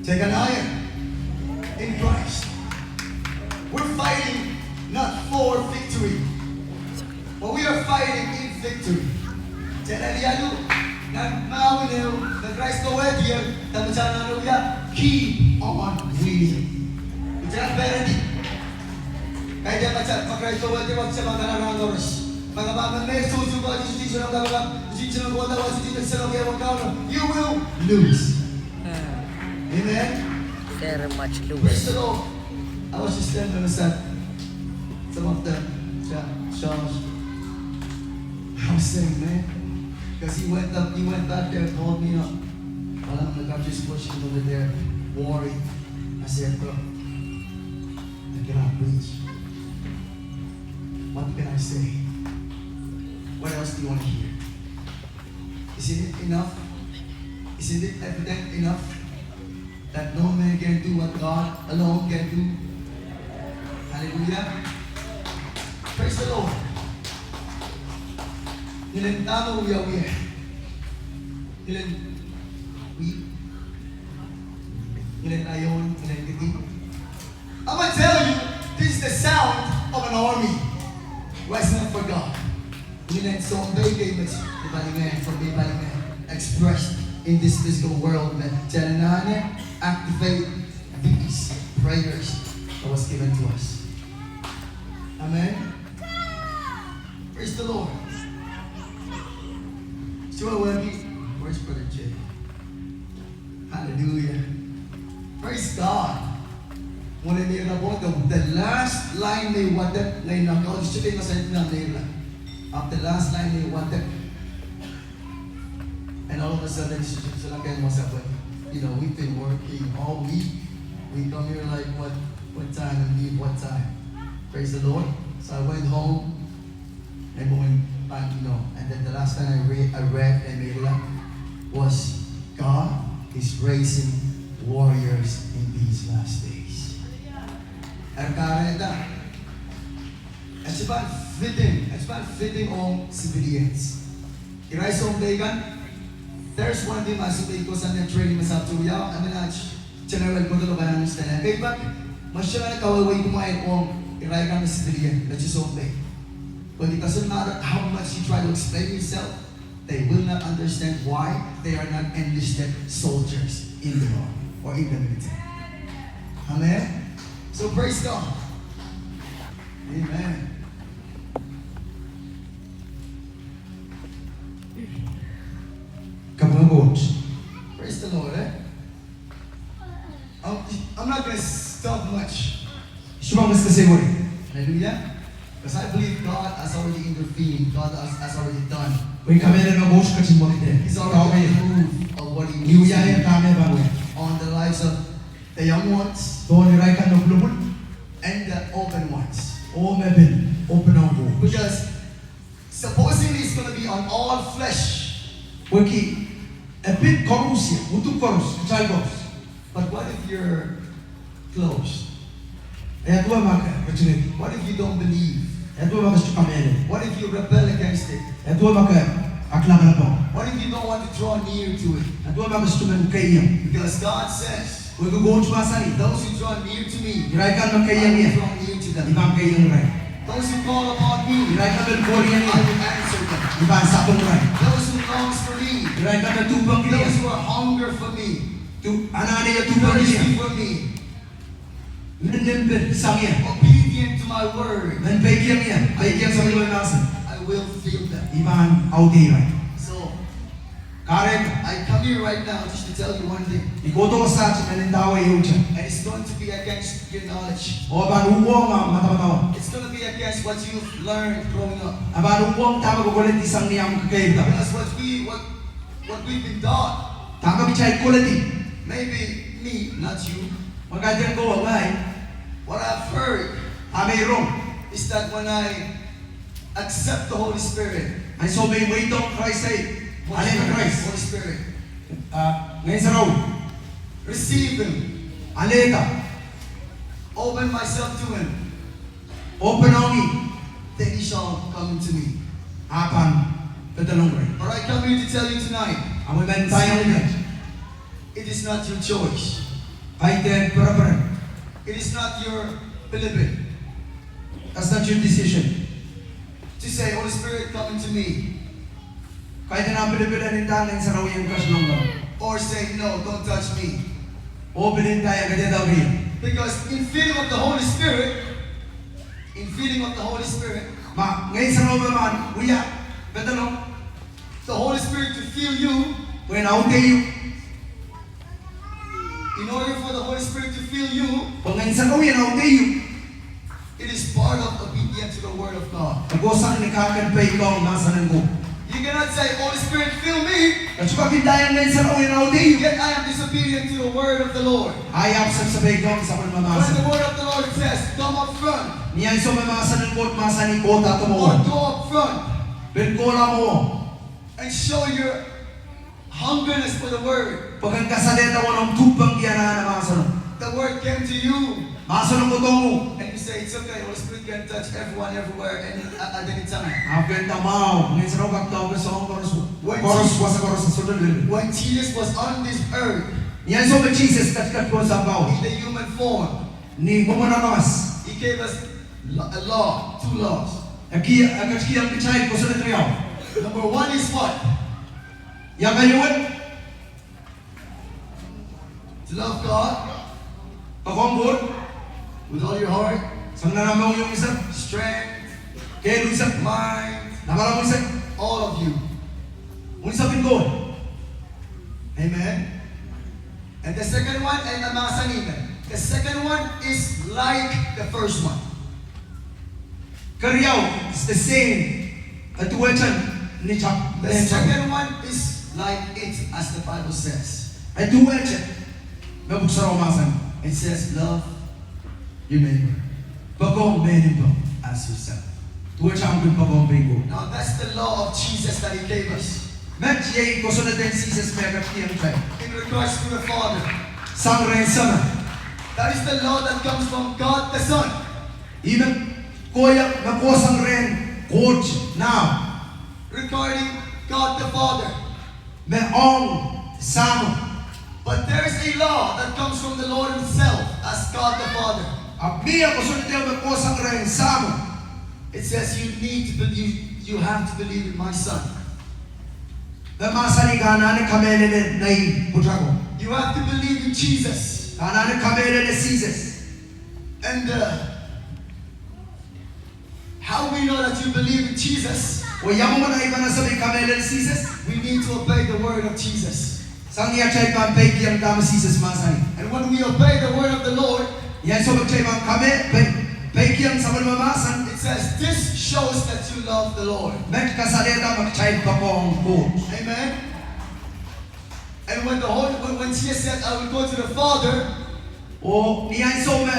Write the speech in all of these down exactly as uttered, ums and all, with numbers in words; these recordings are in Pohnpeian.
Take an iron in Christ. We're fighting not for victory, but we are fighting in victory. Tela lialu, nan mahwen ehu me Krais kohwehdi, dahme kitail anahne wia, keep on winning. Kitail pahn kaidehn kitail, ma Krais kohwehdi, kitail pahn kalahngan koaros. Ma ke pahn me me susu ko, susu susu ko, susu susu ko, susu susu ko, you will lose. Amen. Very much lose. Praise the Lord. I was just telling them, I said, some of them, Josh, I was saying, man, because he went up, he went back there and called me up. While I'm in the Baptist worship over there, worried. I said, bro, I cannot preach. What can I say? What else do you want to hear? Isn't it enough? Isn't it evident enough that no man can do what God alone can do? Hallelujah. Praise the Lord. Ngilen dahme wiawi. Ngilen wih. Ngilen aion, ngilen kidi. I'm gonna tell you, this is the sound of an army rising up for God. Ngilen sounpei kei me, me pali ngehi, sounpei pali ngehi, expressed in this physical world, me kitail anahne activate these prayers that was given to us. Amen. Praise the Lord. So, where's Brother Jay? Hallelujah. Praise God. Mwoalen me ira pwoat, the last line me wadek, ngehi nda, oh, this should be my second line, me ira. After the last line me wadek. And all of a sudden, she just like, and what's up, but, you know, we've been working all week. We come here like what, what time and leave what time. Praise the Lord. So I went home. And when, uh, you know, and then the last time I read, I read and made it up was, God is raising warriors in these last days. Eri kahrehda, it's about fitting, it's about fitting on civilians. Irail sounpei kan, there's one thing I should be, because I'm not training myself to, yeah, I mean, I general ko dolo banan stan. Kei pak, ma sohte kawehwei kumwail ong irail kan me civilian, me sohte sounpei. But it doesn't matter how much you try to explain yourself, they will not understand why they are not enlisted soldiers in the army or in the military. Amen? So praise God. Amen. Come on, God. Praise the Lord, eh? I'm, I'm not gonna talk much. Sohte pahn kis kis wei. Hallelujah. Because I believe God has already intervened. God has, has already done. Pwe I kamehlele me Koht ketin mwekid. He's already approved of what he needs to do on the lives of the young ones. Pohn irail kan me pwulopwul. And the open ones. Oh me pil open ong Koht. Because supposedly it's gonna be on all flesh. Pwehki e pid koaros, uduk koaros, kitail koaros. But what if you're closed? Eh, duwe ma ke, ke tungehki. What if you don't believe? Eh, duwe ma ke sohte kamehlele? What if you rebel against it? Eh, duwe ma ke aklapalap? What if you don't want to draw near to it? Eh, duwe ma ke sohte men keiong? Because God says, Pwehki Koht mahsanih, those who draw near to me, irail kan me keiong ie, I will draw near to them. I pahn keiong irail. Those who call upon me, irail kan me kohiong ie, I will answer them. I pahn sapeng irail. Those who longs for me, irail kan me tuhpengki ie, those who are hunger for me, tu, anahne ie tuhpengki ie, thirsty for me, men limpoak sang ie, obedient to my word, men peikiong ie, peikiong sang ie mahsen, I will fill them. I pahn audehiong irail. So, Kahrehda, I come here right now just to tell you one thing. I kohdo saht me ndawei ehute. And it's going to be against your knowledge. Oh pahn uhwong ah madamadau. It's going to be against what you've learned growing up. Ah pahn uhwong dahme ke koledi sang ni ahmw kekeirda. Because what we, what, what we've been taught, dahme kitail koledi. Maybe me, not you. Mekaiden kowe, ngehi. What I've heard, dahme I rong, is that when I accept the Holy Spirit. Ansou me I mweidohng Krais, alehda Krais. Holy Spirit. Ah, Ngehn Sarawi. Receive him. Alehda. Open myself to him. Open ong ih. Then he shall come into me. Ah pahn pedolong irail. But I come here to tell you tonight. Ahmw men saik, it is not your choice. Kaidehn pereperen. It is not your bilibid. That's not your decision. To say, "Holy Spirit, come into me." Kaidehn ahmw bilibid en nda Ngehn Sarawi en ketilong. Or say, "No, don't touch me." Oh pil nda, I kadehde pil. Because infilling of the Holy Spirit, infilling of the Holy Spirit, ma Ngehn Sarawi me pahn wia pedolong, the Holy Spirit to fill you, pwehn audehiuk. In order for the Holy Spirit to fill you, pwe Ngehn Sarawi en audehiuk, it is part of obedience to the word of God. E kohsang ni ke kin peikiong mahsen en Koht. You cannot say, "Holy Spirit, fill me." Ke sohte kak nda, Ngehn Sarawi en audehiuk, yet I am disobedient to the word of the Lord. Ahi ahpw sohte peikiong sapwellime mahsen. When the word of the Lord says, "Come up front," ni ansou me mahsen en Koht mahsanih, "Kohda mwowe." Or go up front. Pil kohla mwowe. And show your hungerness for the word. Pwe ken kasalehda uwen omw tuhpengki anahne mahseno. The word came to you. Mahseno kohdohng uhk. And you say, "It's okay, Holy Spirit can touch everyone, everywhere, any, at, at any time." Ahpw ke nda, mwahu, Ngehn Sarawi kak doahke soahng koaros, koaros, wasa koaros, sohte lel. When Jesus was on this earth, ni ansou me Sises ketiket pohn sampah wet, in the human form, ni mwomwen aramas, he gave us lo-, a law, two laws. E ki, e ketikihong kitail kosonned riau. Number one is what? Ia keieu? To love God. Poakohng Koht. With all your heart. Sang nan ahmw mohngiong eisek. Strength. Kehl eisek. Mind. Lapalap eisek. All of you. Unsek en Koht. Amen. And the second one, and the mahsanih me, the second one is like the first one. Keriau is the same. E duwehte ni tap-, the second one is like it, as the Bible says. E duwehte me Pwuhk Sarawi mahsanih. It says, "Love your neighbor." Poakohng mehn impoak. As yourself. Duwehte ahmw kin poakohng pein Koht. Now that's the law of Jesus that he gave us. Met iei kosonned en Sises me e ketikihong kitail. In regards to the Father. Sang rehn Sahmo. That is the law that comes from God the Son. Ih me koahiek me kohsang rehn Koht Nahpw. Regarding God the Father. Me ong Sahmo. But there is a law that comes from the Lord himself as God the Father. Ahpw mie kosonned ehu me kohsang rehn Sahmo. It says, "You need to believe, you have to believe in my Son." Me mahsanih ke anahne kamehlele nei pwutako. You have to believe in Jesus. Ke anahne kamehlele Sises. And, uh, how we know that you believe in Jesus? Oh ia mwomwen ahi pahn ese me I kamehlele Sises? We need to obey the word of Jesus. Sang ni atail pahn peikiong dahme Sises mahsanih. And when we obey the word of the Lord, ni ansou me kitail pahn kame, pei-, peikiong sapwellime mahsen. It says, "This shows that you love the Lord." Met kasalehda me kitail poakohng Koht. Amen. And when the Holy, when, when Jesus said, "I will go to the Father," oh ni ansou me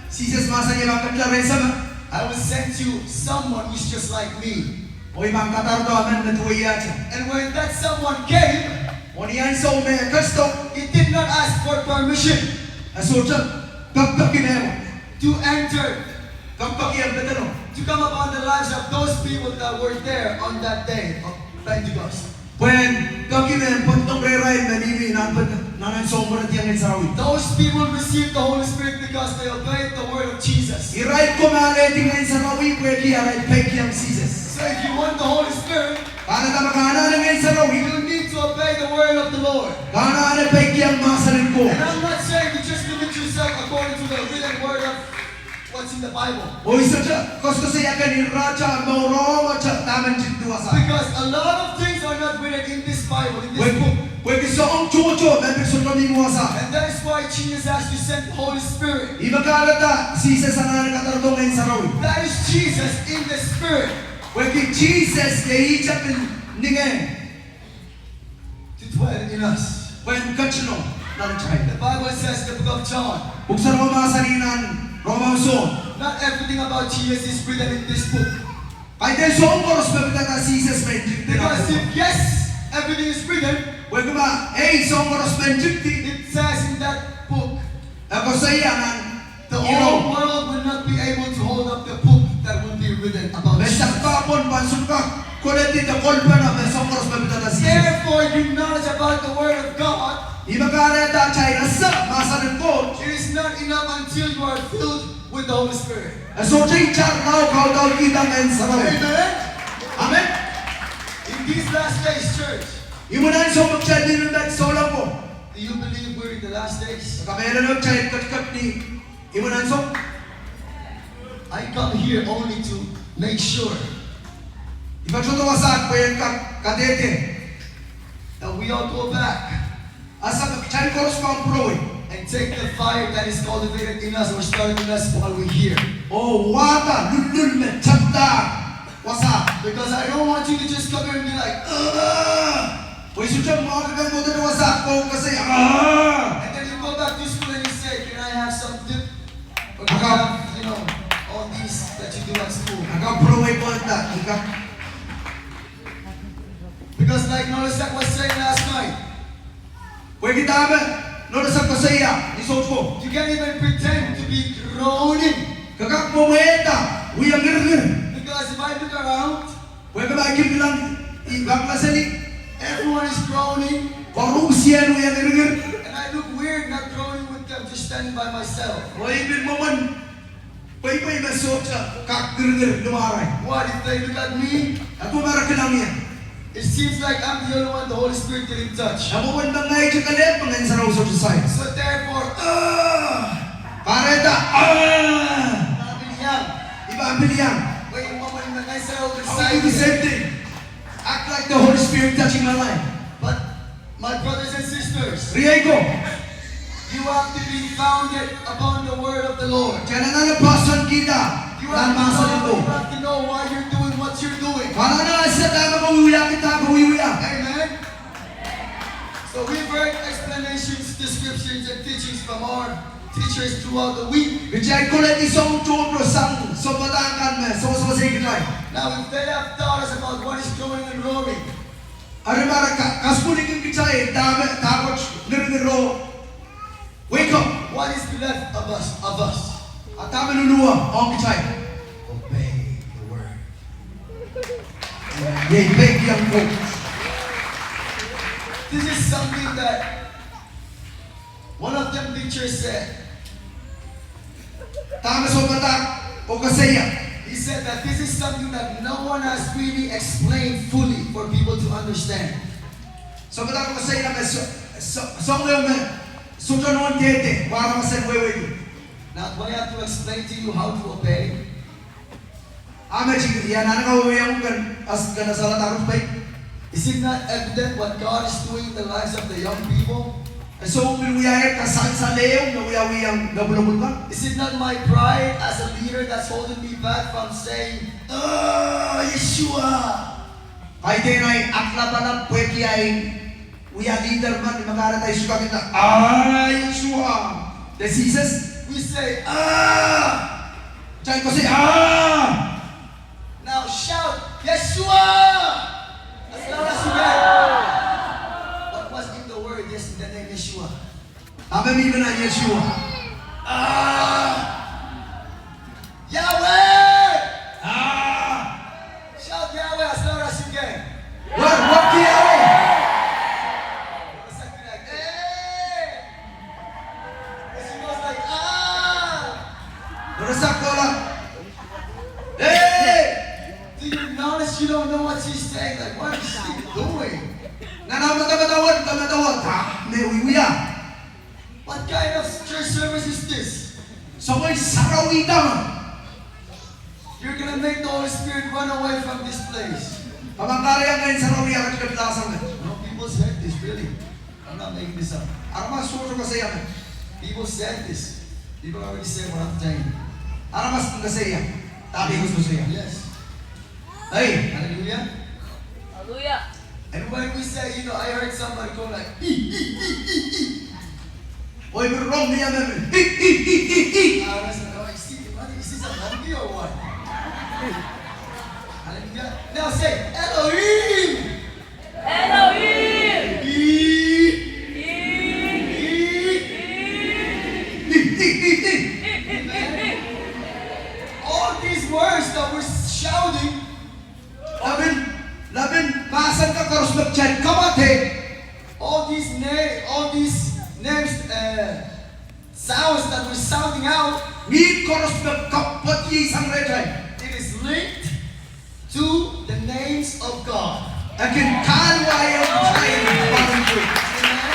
Sises mahsanih, I pahn ketla rehn Sahmo, "I will send you someone who's just like me." Oh I pahn kadarodo emen me duwehte. And when that someone came, oh ni ansou me e ketido, he did not ask for permission. E sohte pekipeki mehkot. To enter. Pekipeki en pedolong. To come upon the lives of those people that were there on that day of Pentecost. Pwehn peki mehn pedolong rehrail me mihmi nan ped-, nan ansou me pwaradiong Ngehn Sarawi. Those people received the Holy Spirit because they obeyed the word of Jesus. Irail ko me alehdi Ngehn Sarawi pwehki arail peikiong Sises. So if you want the Holy Spirit, kahrehda me ke anahne Ngehn Sarawi, you need to obey the word of the Lord. Ke anahne peikiong mahsen en Koht. And I'm not saying to just limit yourself according to the written word of what's in the Bible. Oh I sohte koasoakoasoia ke ni rata me rongohte dahme ntingdi wasa. Because a lot of things are not written in this Bible, in this book. Pwehki soahng tohto me pil sohte mihmi wasa. And that is why Jesus has to send the Holy Spirit. Ih me kahrehda Sises anahne kadarodo Ngehn Sarawi. That is Jesus in the Spirit. Pwehki Sises iei ihte pil ni Ngehn. To dwell in us. Pwehn ketilong nan atail. The Bible says in the book of John. Pwuhk Sarawi mahsanih nan Rongamwahu Sohn. Not everything about Jesus is written in this book. Kaidehn soahng koaros me pidada Sises me ntingdi nan pwuhk. Because if, yes, everything is written, pwehki ma, ei, soahng koaros me ntingdi. It says in that book, e koasoia nan the whole world will not be able to hold up the book that will be written about Jesus. Me sampah pwon pahn sohte kak koledi de kolpene me soahng koaros me pidada Sises. Therefore, your knowledge about the word of God, ih me kahrehda atail ese mahsen en Koht, enough until you are filled with the Holy Spirit. E sohte itar lao kaudaudkihda Ngehn Sarawi. Amen. Amen. In these last days, church, imwin ansou me kitail mihmi, met souleng ko. Do you believe we're in the last days? Kamehlele kitail ketiket ni imwin ansou? I come here only to make sure I patohdo wasaht pwe en kak kadehde that we all go back. Asa me kitail koaros pahn pwurehng and take the fire that is cultivated in us or started in us while we're here. Oh, wahda lullul me tepda wasaht. Because I don't want you to just come here and be like, "Ugh." Pwe I sohte mwahuki kan kohdo wasaht pwe koasoia, "Ugh." And then you go back to school and you say, "Can I have some dip?" Or can I have, you know, all these that you do at school?" A kak pwurehng pwanda, I kak Because like Nolasek was saying last night, pwehki dahme Nolasek koasoia ni soutuko, you can't even pretend to be groaning. Ke kak mwomwehda wia ngirngir. Because if I look around, pwehki ma I kilkilang, I pahn kilang seli, everyone is groaning. Koaruhsie wia ngirngir. And I look weird not groaning with them, just standing by myself. Oh I pil mwomwen pweipwei me sohte kak ngirngir limwahrail. What if they look at me? Aduwen ma re kilang ie, it seems like I'm the only one the Holy Spirit didn't touch. E mwomwen me ngehi te kelehpw me Ngehn Sarawi sohte sair. So therefore, uh, Kahrehda, uh, I pahn pil iang. I pahn pil iang. Pwe I mwomwen me Ngehn Sarawi sohte sair. I do the same thing. Act like the Holy Spirit touching my life. But my brothers and sisters, riei ko, you have to be founded upon the word of the Lord. Kitail anahne poahsoankihda nan mahsen en Koht. You have to know why you're doing what you're doing. Ke anahne ese dahme ke wiwiahki, dahme ke wiewia. Amen. So we've heard explanations, descriptions, and teachings from our teachers throughout the week. Kitail koledi soang tohto sang sounpadahk kan me sewesewese kitail. Now, if they have taught us about what is groaning and roaring, Eri ma re kasukuhlki kitail dahme, dahkot ngirngir oh weiko, what is left of us, of us? A dahme luluwa ong kitail? Obey the word. Iei peikiong Koht. This is something that one of them teachers said. Dahme sounpadahk o koasoia? He said that this is something that no one has really explained fully for people to understand. Sounpadahk o koasoia me so, so, soangen me sohte nohn dehde pwe aramas en wehwehki. Now, do I have to explain to you how to obey? A met I anahne kawehwehiong ken, as ken asalada aramas pei? Is it not evident what God is doing in the lives of the young people? E sohte pil wiahier kasalsal ehu me wiawiong me pwulopwul kan? Is it not my pride as a leader that's holding me back from saying, "Ah, Yeshua"? Kaidehn ahi aklapalap pwehki ahi wia leader men, me kahrehda I sohte kak nda, "Ah, Yeshua." De Sises, we say, "Ah." Kitail koasoia, "Ah." Now shout, "Yeshua!" As loud as you can. What was in the word, yes, in the name Yeshua? Dahme mihmi nan Yeshua? Ah! Yahweh! Ah! Shout Yahweh as loud as you can. Word, word Yahweh! It's like, hey! She goes like, "Ah!" Norasak kohla, "Hey!" Do you notice you don't know what she's saying? Like, what is she doing? Nan ah medemedewe, medemedewe, dahme e wiewia? What kind of church service is this? Soangen sarawi dahme? You're gonna make the Holy Spirit run away from this place. Ke pahn kahrehiong Ngehn Sarawi ah ketiket lahsang met. No, people said this, really. I'm not making this up. Aramas sohte koasoia met. People said this. People already said what I'm saying. Aramas koasoia. Dahme I koasoia. Yes. Hey. Hallelujah. Hallelujah. And when we say, you know, I heard somebody go like, "Ee, ee, ee, ee, ee." Oh I pil rong ni ah me, "Ee, ee, ee, ee, ee." Ah, that's, oh, is he, what, is he some monkey or what? Hallelujah. Now say, "Elohim." Elohim. Ee, ee, ee, ee. Amen. All these words that we're shouting, lapin, lapin mahsen kan koaros me kitail kamwadek. All these na-, all these names, uh, sounds that we're sounding out, ngihd koaros me kapwaiada sang rehtail, it is linked to the names of God. E kin kahluwa ehu kitail. Amen.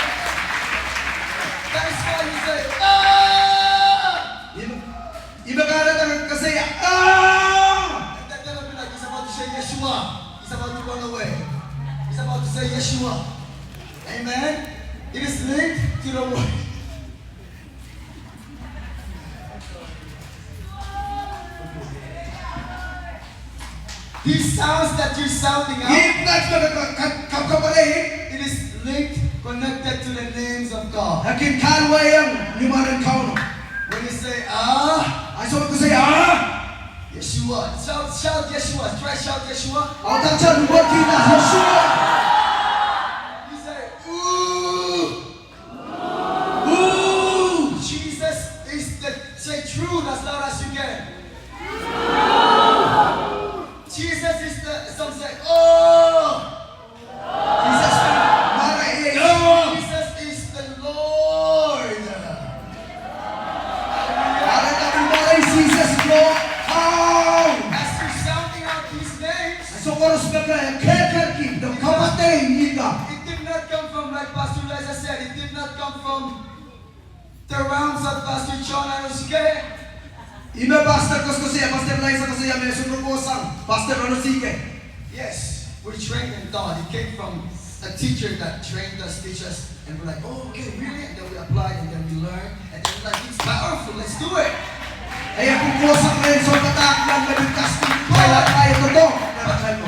That is why you say, "Ah!" Ihme, ihme kahrehda ke koasoia, "Ah!" And that devil be like, "He's about to say Yeshua. He's about to run away. He's about to say Yeshua." Amen. It is linked to the word. These sounds that you're sounding out, ngihd pwukat me ke, ke, ke, kapwaiada, it is linked, connected to the names of God. E kin kahluwa ehu ni mwaren Kauno. When you say, "Ah," ansou me ke koasoia, "Ah!" Yeshua. Shout, shout Yeshua. Try shout Yeshua. Audaudkihla Yeshua. You say, "Ooh." Ooh. Jesus is the, say truth as loud as you can. Jesus is the, some say, "Oh." Jesus is the Lord. Hallelujah. Kahrehda ke mwarein Sises Lord. Oh. As you're sounding out these names, ansou koaros me ke kekeirki, ke kapwaiada ih ka. It did not come from, like Pastor Eliza said, it did not come from the realms of Pastor John Anosike. Ihme Pastor koasoakoasoia, Pastor Eliza koasoakoasoia me sohte kohsang Pastor Anosike. Yes, we trained in thought. It came from a teacher that trained us, teach us, and we're like, "Oh, okay, really?" And then we applied, and then we learned, and then we're like, "It's powerful, let's do it." E pil kohsang rehn sounpadahk me pil kasdi, pil apply, e doadoahk.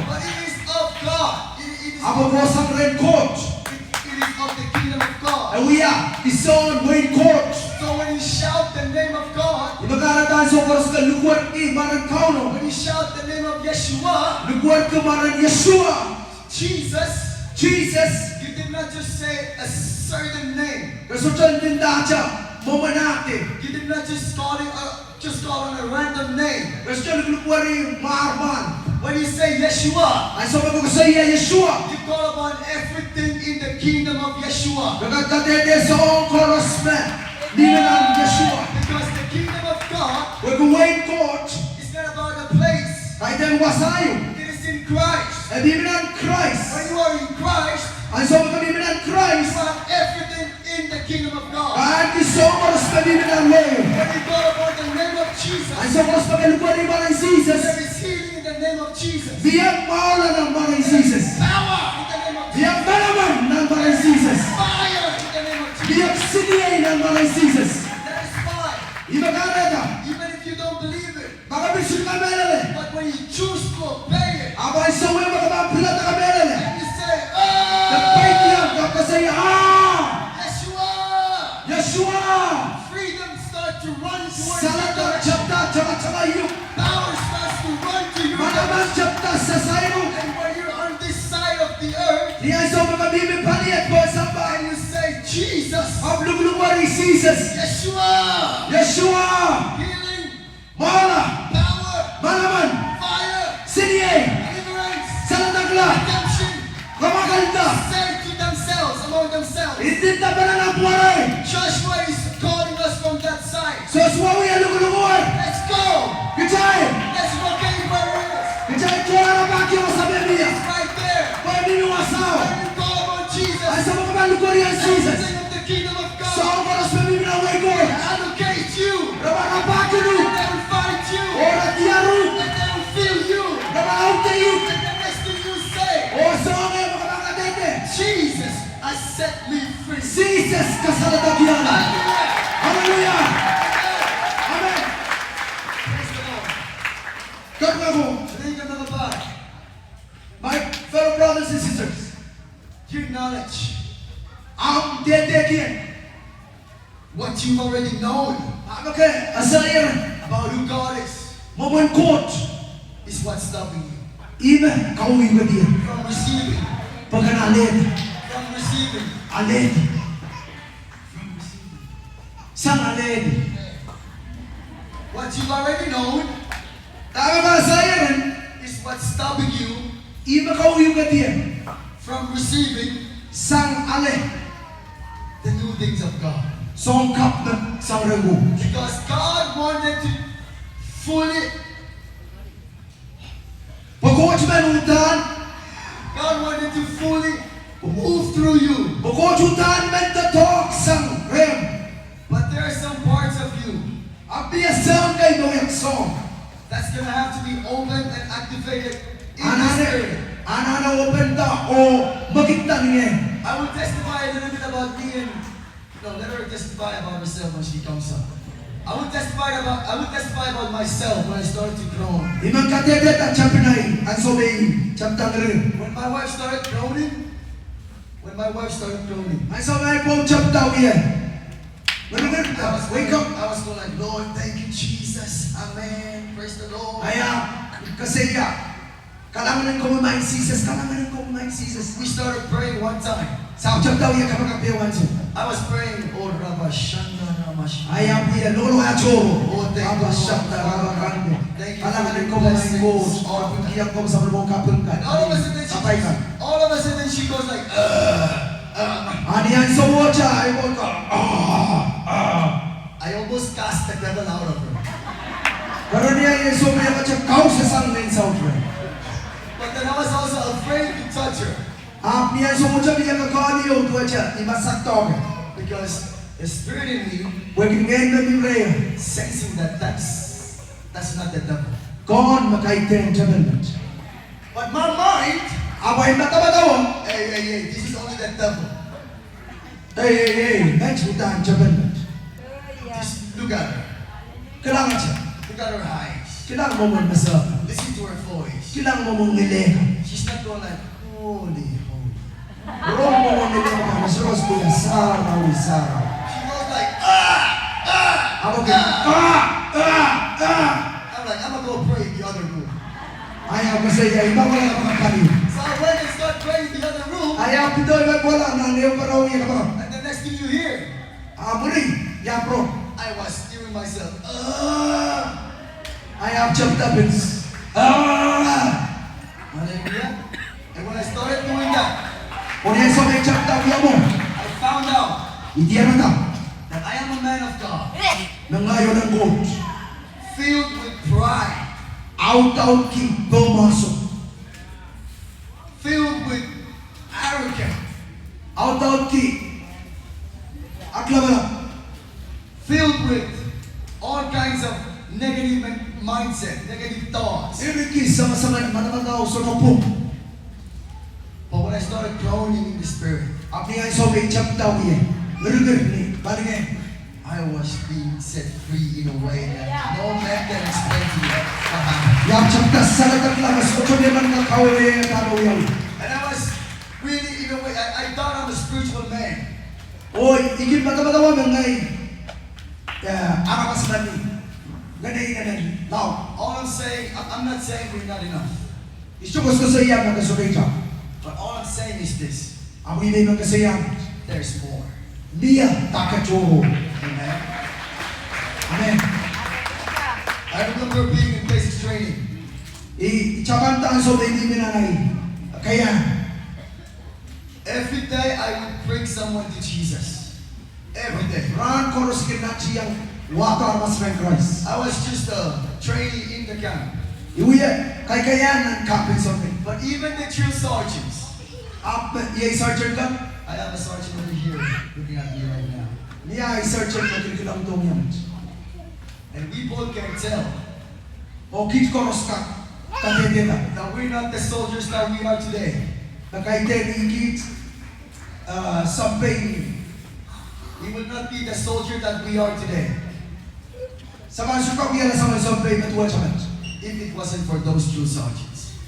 But it is of God. It, it is, ahpw e kohsang rehn Koht. It, it is of the kingdom of God. E wia kisin wehin Koht. So when you shout the name of God, ihme kahrehda ansou koaros ke lukweriong mwaren Kauno. When you shout the name of Yeshua, lukweriong mwaren Yeshua. Jesus, Jesus. You did not just say a certain name. Ke sohte ndinda ahte mwomwen ahte. You did not just call it a, just call on a random name. Ke sohte lukweriong mwarmwar. When you say Yeshua, ansou me ke koasoia Yeshua, you call upon everything in the kingdom of Yeshua. Ke kadehde soahng koaros me mihmi nan Yeshua. Because the kingdom of God, pwehki wehin Koht, is not about a place. Kaidehn wasa ieu. It is in Christ. E mihmi nan Krais. When you are in Christ, ansou me ke mihmi nan Krais, you have everything in the kingdom of God. Ke ahneki soahng koaros me mihmi nan wehi. When you call upon the name of Jesus, ansou koaros me ke lukweriong mwaren Sises, there is healing in the name of Jesus. Mie mwahula nan mwaren Sises. Power in the name of Jesus. Mie manaman nan mwaren Sises. Fire in the name of Jesus. Mie siliei nan mwaren Sises. That is why, ihme kahrehda, even if you don't believe it, ma ke pil sohte kamehlele, but when you choose to obey it, ahpw ansou me ke pahn pilada kamehlele, and you say, "Ah!" Ke peikiong, ke koasoia, "Ah! Yeshua!" Yeshua! Freedom start to run towards you. Saledek tapda tamatama iuk. Power starts to run to you. Manaman tapda sasairo. And when you're on this side of the earth, ni ansou me ke mihmi pali et pohn sampah, and you say, "Jesus." Ahpw lukweriong Sises. Yeshua. Yeshua. Healing. Mwahula. Power. Manaman. Fire. Siliei. Deliverance. Saledekla. Redemption. Kamwakelda. Say to themselves, among themselves. Ndinda pene nan pwoaroh. Joshua is calling us from that side. Sosua wia lukulukwer. Let's go. Kitail. Let's locate where it is. Kitail kohla rapahki wasa me mie. It's right there. Pwe mihmi wasao. When you call upon Jesus, ansou me ke pahn lukweriong Sises, everything of the kingdom of God, soahng koaros me mihmi nan wehi Koht, allocate you. Re pahn rapahkinuhk. And they will find you. Oh re diaruhk. And they will feel you. Re pahn audehiuk. And the next thing you say, oh soahng me ke pahn kadehde, "Jesus has set me free." Sises kasaladakiala. Hallelujah. Hallelujah. Amen. Amen. Praise the Lord. Kak nako. Ring another bell. My fellow brothers and sisters, you acknowledge, ahmw dehdehkier what you've already known, ahmw ke eseier, about who God is, mwomwen Koht, is what's stopping you, ihme kauwihukedier, from receiving, pwe ken alehdi, from receiving, alehdi, from receiving, sang alehdi. What you've already known, dahme ke eseier, is what's stopping you, ihme kauwihukedier, from receiving, sang ale, the new things of God. Soahng kapw me sang rehmw. Because God wanted to fully Pwe Koht men uhdahn God wanted to fully move through you. Pwe Koht uhdahn men doadoahk sang rehmw. But there are some parts of you Ahpw mie soahng kei me wia soahng that's gonna have to be opened and activated in the spirit. Anahne, anahne open da oh mwekidda ni ngehn. I will testify a little bit about me and No, let her testify about herself when she comes up. I will testify about I will testify about myself when I started to groan. I men kadehdehda tepin ahi ansou me I tepda ngiri. When my wife started groaning, when my wife started groaning, ansou me ahi pwoud tepda wie. When I was, wake up. I was going like, "Lord, thank you, Jesus. Amen. Praise the Lord." Ahi ahpw koasoia, "Kalahngan en komwi maing Sises, kalahngan en komwi maing Sises." We started praying one time. Se ahpw tepda wie kapakap ehu ansou. I was praying, "Oh, Rabba Shanda Ramash." Ahi ahpw wie lokoloko tohrohr. Oh, thank you, Lord. Rabba Shanda Ramash. Thank you for your blessings. Kalahngan en komwi maing Koht. Ahpw kihong komwi sapwellime kaping kan. And all of a sudden, she, all of a sudden, she goes like, "Ugh, ugh." Ni ansou wet ahi pahn kin, "Ah, ah." I almost cast the devil out of her. Karanih ahi ansou me I kak kausasang ngehn saut reh. But then I was also afraid to touch her. Ahpw ni ansou wet I kak kahliou duwehte I masak doahke. Because the spirit in me Pwehki ngehn me mi rehi, sensing that that's, that's not the devil. Kehn me kaidehn tepel met. But my mind, ahpw ahi madamadau, "Hey, hey, hey, this is only the devil." Ei, ei, ei, met uhdahn tepel met. Just look at her. Kilangete. Look at her eyes. Kilang mwomwen me sehkan. Listen to her voice. Kilang mwomwen ngilen kan. She's not going like, "Holy, holy." Rong mwomwen ngilen kan, e sohte koasoia, "Sarawi, sarawi." She goes like, "Ah, ah, ah, ah, ah." I'm like, "I'm gonna go pray in the other room." Ahi ahpw koasoia, "I pahn wia kapakap pali." So I went and started praying in the other room. Ahi ahpw pil kohla nan ehu pahraun wia kapakap. And the next thing you hear, a mwuri, I ahpw rong, I was hearing myself, "Ah." Ahi ahpw tepda pil, "Ah." Hallelujah. And when I started doing that, oh ni ansou me I tepda wia mwo, I found out, I diarada, that I am a man of God, me ngehi ohl en Koht, filled with pride, audaudki pohnmwahso, filled with arrogance, audaudki aklapalap, filled with all kinds of negative mindset, negative thoughts. Iriki samasang en madamadau sohte pwung. But when I started groaning in the spirit, ahpw ni ansou me I tepda wie, ngirngir ni palingehn, I was being set free in a way that no man can explain to you what happened. I ahpw tepda saledekla me sohte me men kak kawehwehda me wiawi. And I was really, in a way, I, I thought I'm a spiritual man. Oh I kin madamadau me ngehi, eh, aramas me ni, ngehi, ngehi, lao. All I'm saying, I'm, I'm not saying we're not enough. I sohte koasokoasoia me ke sohte ita. But all I'm saying is this. Ahpw I men koasoia, there's more. Mie dake tohrohr. Amen. Amen. I remember being in basic training. I, I tapanda ansou me I mihmi nan ahi keiahn. Every day I would bring someone to Jesus. Every day. Rahn koaros I kin nantihong wahdo aramas rehn Krais. I was just a trainee in the camp. I wie kaikeiahn nan kahpin sounpei. But even the drill sergeants. Ahpw iei sergeant kan. I have a sergeant over here looking at me right now. Mie ahi sergeant me kilkilangdohng ie met. And we both can tell, oh kiht koaros kak kadehdehda, that we're not the soldiers that we are today. Me kaidehn kiht, eh, sounpei. We will not be the soldier that we are today. Se pahn sohte kak wiahla soangen sounpei me duwehte met, if it wasn't for those drill sergeants.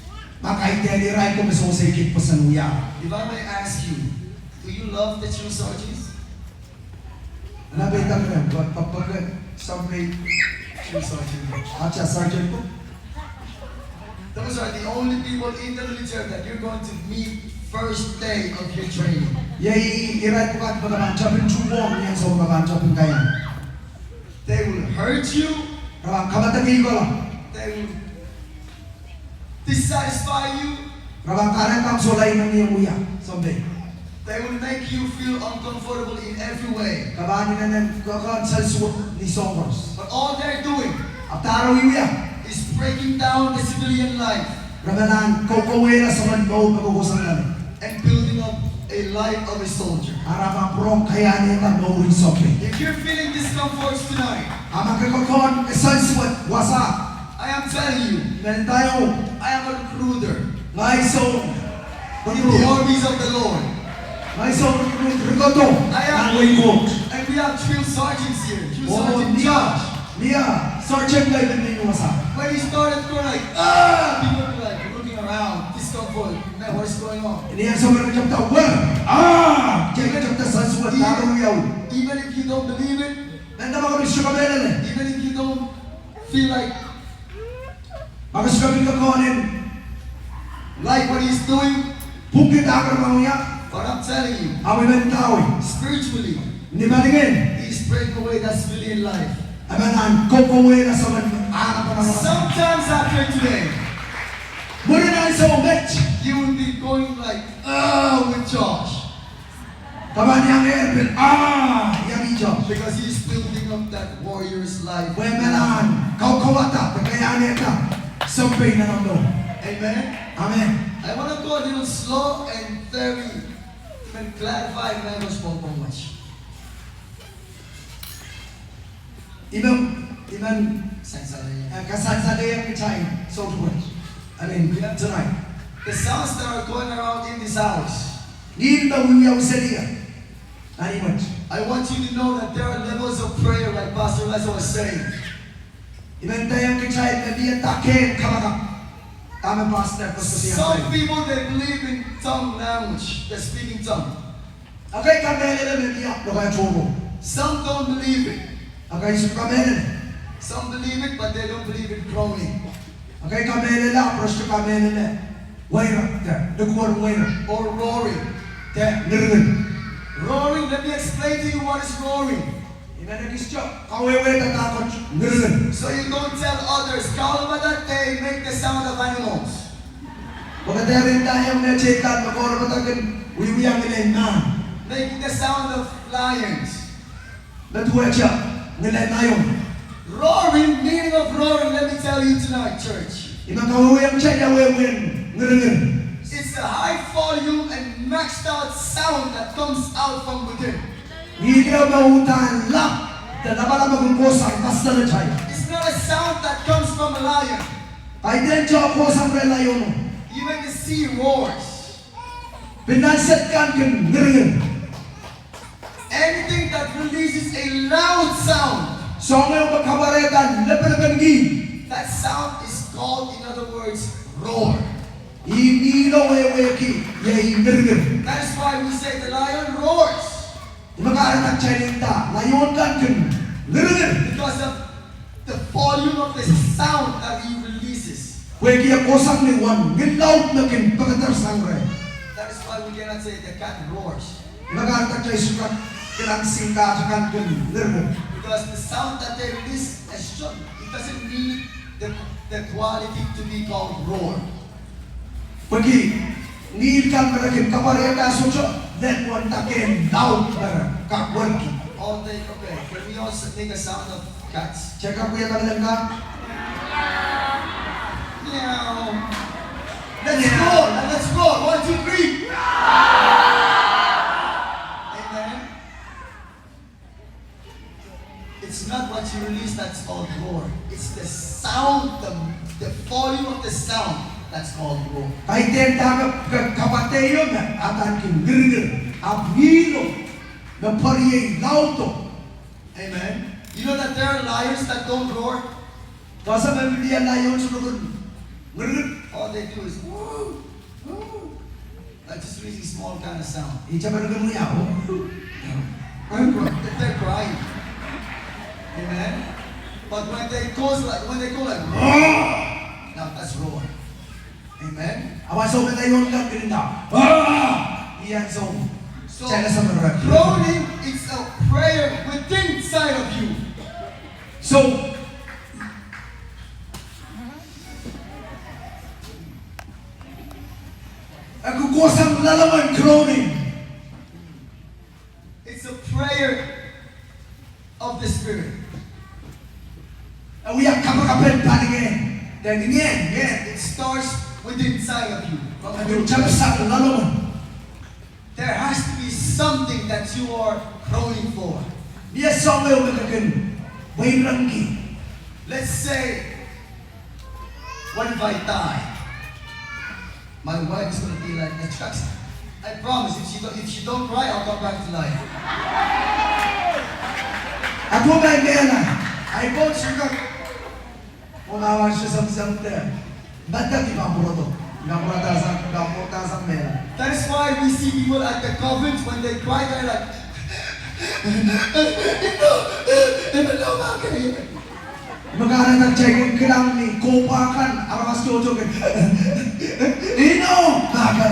Ma kaidehn irail ko me sewese kiht pwoson wia. If I may ask you, do you love the drill sergeants? Ana pei dahme, pwe, pwe, pwe sounpei, drill sergeant, ahpw sergeant ko. Those are the only people in the military that you're going to meet first day of your training. Iei irail pwukat me ke pahn tepin tuhwong ni ansou me ke pahn tepin keiahn. They will hurt you. Re pahn kamadekihkohla. They will dissatisfy you. Re pahn kahrehda ke sohla inan iang wia sounpei. They will make you feel uncomfortable in every way. Ke pahn inenen kekehn sewese ni soahng koaros. But all they're doing Ahpw dahme re wiewia is breaking down the civilian life. Re men ahn koukowe soangen mour me kohkohsang loale. And building up a life of a soldier. Ahpw re pahn pwurehng kaiahnehda mour en sounpei. If you're feeling discomfort tonight, a ma ke kekehn sewese wasa, I am telling you, I am a recruiter. Ngehi soun in the armies of the Lord. Ngehi soun rikodo. I am, and we have drill sergeants here. Drill sergeant Josh. Mie sergeant ngehi ni wasa. When he started going like, "Ah," people were like looking around, discomfort. Man, what is going on? Ni ansou me ke tapihada, "Wah!" Ah, ke tapihada sewese wasa, dahme wiawi. Even if you don't believe it, mendahte ma ke sohte kamehlele, even if you don't feel like, ma ke sohte kak kekehn like what he's doing, pwungki dahme re pahn wia, but I'm telling you, I men ndahwei, spiritually, ni palingehn, he's breaking away that civilian life. E men ahn koukowe soangen ahn pahn. Sometimes after today, mwurin ansou met, you will be going like, "Oh, with Josh." Ke pahn iang ehr pil, ah, iang Josh. Because he's building up that warrior's life. Pwe e men ahn kaukawada, kaiahnehda sounpei nan omw mour. Amen. Amen. I want to go a little slow and very, even clarify language for much. I men, I men, eh, kasansalehda kitail soahng wet. I mean, tonight. The sounds that are going around in this house. Ngihl me wiewia seli ie. Nan ihmw wet. I want you to know that there are levels of prayer, like Pastor Eliza was saying. I men ndaiong kitail me mie dake kapakap. Dahme pastor koasoia. Some people, they believe in tongue language. They speak in tongue. Ekei kamehlele me mie lokaia tohrohr. Some don't believe it. Ekei sohte kamehlele. Some believe it, but they don't believe in groaning. Ekei kamehlele, ahpw re sohte kamehlele weirek, de likwerih weirek. Or roaring. De ngirngir. Roaring, let me explain to you what is roaring. I men ekis kawehwehda dahkot ngirngir. So you don't tell others, kaun me that they make the sound of animals. Pwe ke dehr ndaiong mehteikan me koaros kin wiewia ngilen mahn. Making the sound of lions. Me duwehte ngilen laion. Roaring, meaning of roaring, let me tell you tonight, church. I men kawehwehki kitail wehwehn ngirngir. It's the high volume and maxed out sound that comes out from within. Ngihl me uhdahn lap, de lapalap me kin kohsang pasalatail. It's not a sound that comes from a lion. Kaidehn te kohsang rehn laiono. Even the sea roars. Pil nan sed kan kin ngirngir. Anything that releases a loud sound, soahng me kapwarehda lipilipil ngihl, that sound is called, in other words, roar. Ih ngihlo wehwehki, iei ngirngir. That is why we say the lion roars. Ih me kahrehda kitail nda, laion kan kin ngirngir. Because of the volume of the sound that he releases. Pwehki e kohsang ni uwen ngihn laud me kin pekedersang reh. That is why we cannot say the cat roars. Ih me kahrehda kitail sohte kak kilang singkahte kan kin ngirngir. Because the sound that they release, it doesn't need the, the quality to be called roar. Pwehki ngihl kan me re kin kapwarehda sohte lel uwen dake laud me re kak werki. Or they, okay, can we all s-, make a sound of cats? Check up, we have a little cat. Meow. Let's roar, and let's roar. One, two, three. Amen. It's not what you release that's called roar. It's the sound, the, the volume of the sound that's called roar. Kaidehn dahme ke kapwaiada me uhdahn kin ngirngir, ahpw ngihlo me pwuriei laudo. Amen. You know that there are lions that don't roar? Ke sehse me mie laion sohte kin ngirngir. All they do is, "Woo, woo." That just really small kind of sound. Ihte me re kin wia, oh. They're cry-, they're crying. Amen. But when they goes like, when they go like, "Roar," now that's roar. Amen. Ahpw ansou me laion kan kin nda, "Ah!" Ih ansou. So, groaning is a prayer within inside of you. So, e kohsang loalomw en groaning. E wia kapakapen palingehn. Then ngehn, ngehn. It starts within inside of you. Pwe e kin tepsang loalomw. There has to be something that you are groaning for. Mie soahng ehu me ke kin weirengki. Let's say, what if I die? My wife is gonna be like, "Shucks, I promise, if she don't, if she don't cry, I'll come back to life." Ahpw ma I mehla, I won't sugar. Mwo ma I wahsho samsam de. Mada di pahn pwurodo. Pahn pwurada sang, pahn pwurada sang mehla. That is why we see people at the coffins, when they cry, they're like, "No, no, no, no, no." Me kahrehda kitail kin kilang ni kohpwa kan, aramas tohto kin, "Ino, Pahpa,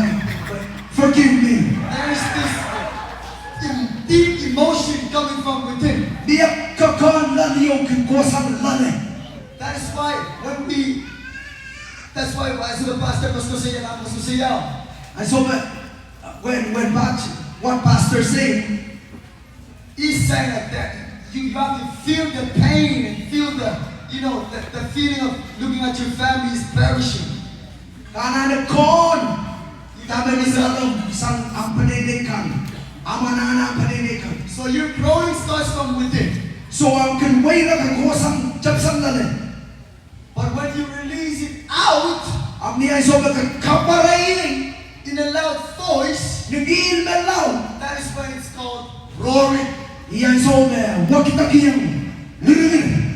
forgive me." There is this em-, deep emotion coming from within. Mie kekehn loale ehu kin kohsang loale. That is why when we, that's why as the pastor was saying, I was saying, ansou me, uh, when, when what, what pastor saying, he's saying like that, you, you have to feel the pain and feel the, you know, the, the feeling of looking at your family is perishing. Ke anahne kohn dahme ni loalomw sang ahmw peneinei kan, ahmw anahn ahmw peneinei kan. So your groaning starts from within. So ahmw kin weirek e kohsang, tepsang loale. But when you release it out, ahpw ni ansou me ke kapware ie in a loud voice, ni ngihl me loud, that is when it's called roaring. Ih ansou me wekidekihong ngirngir.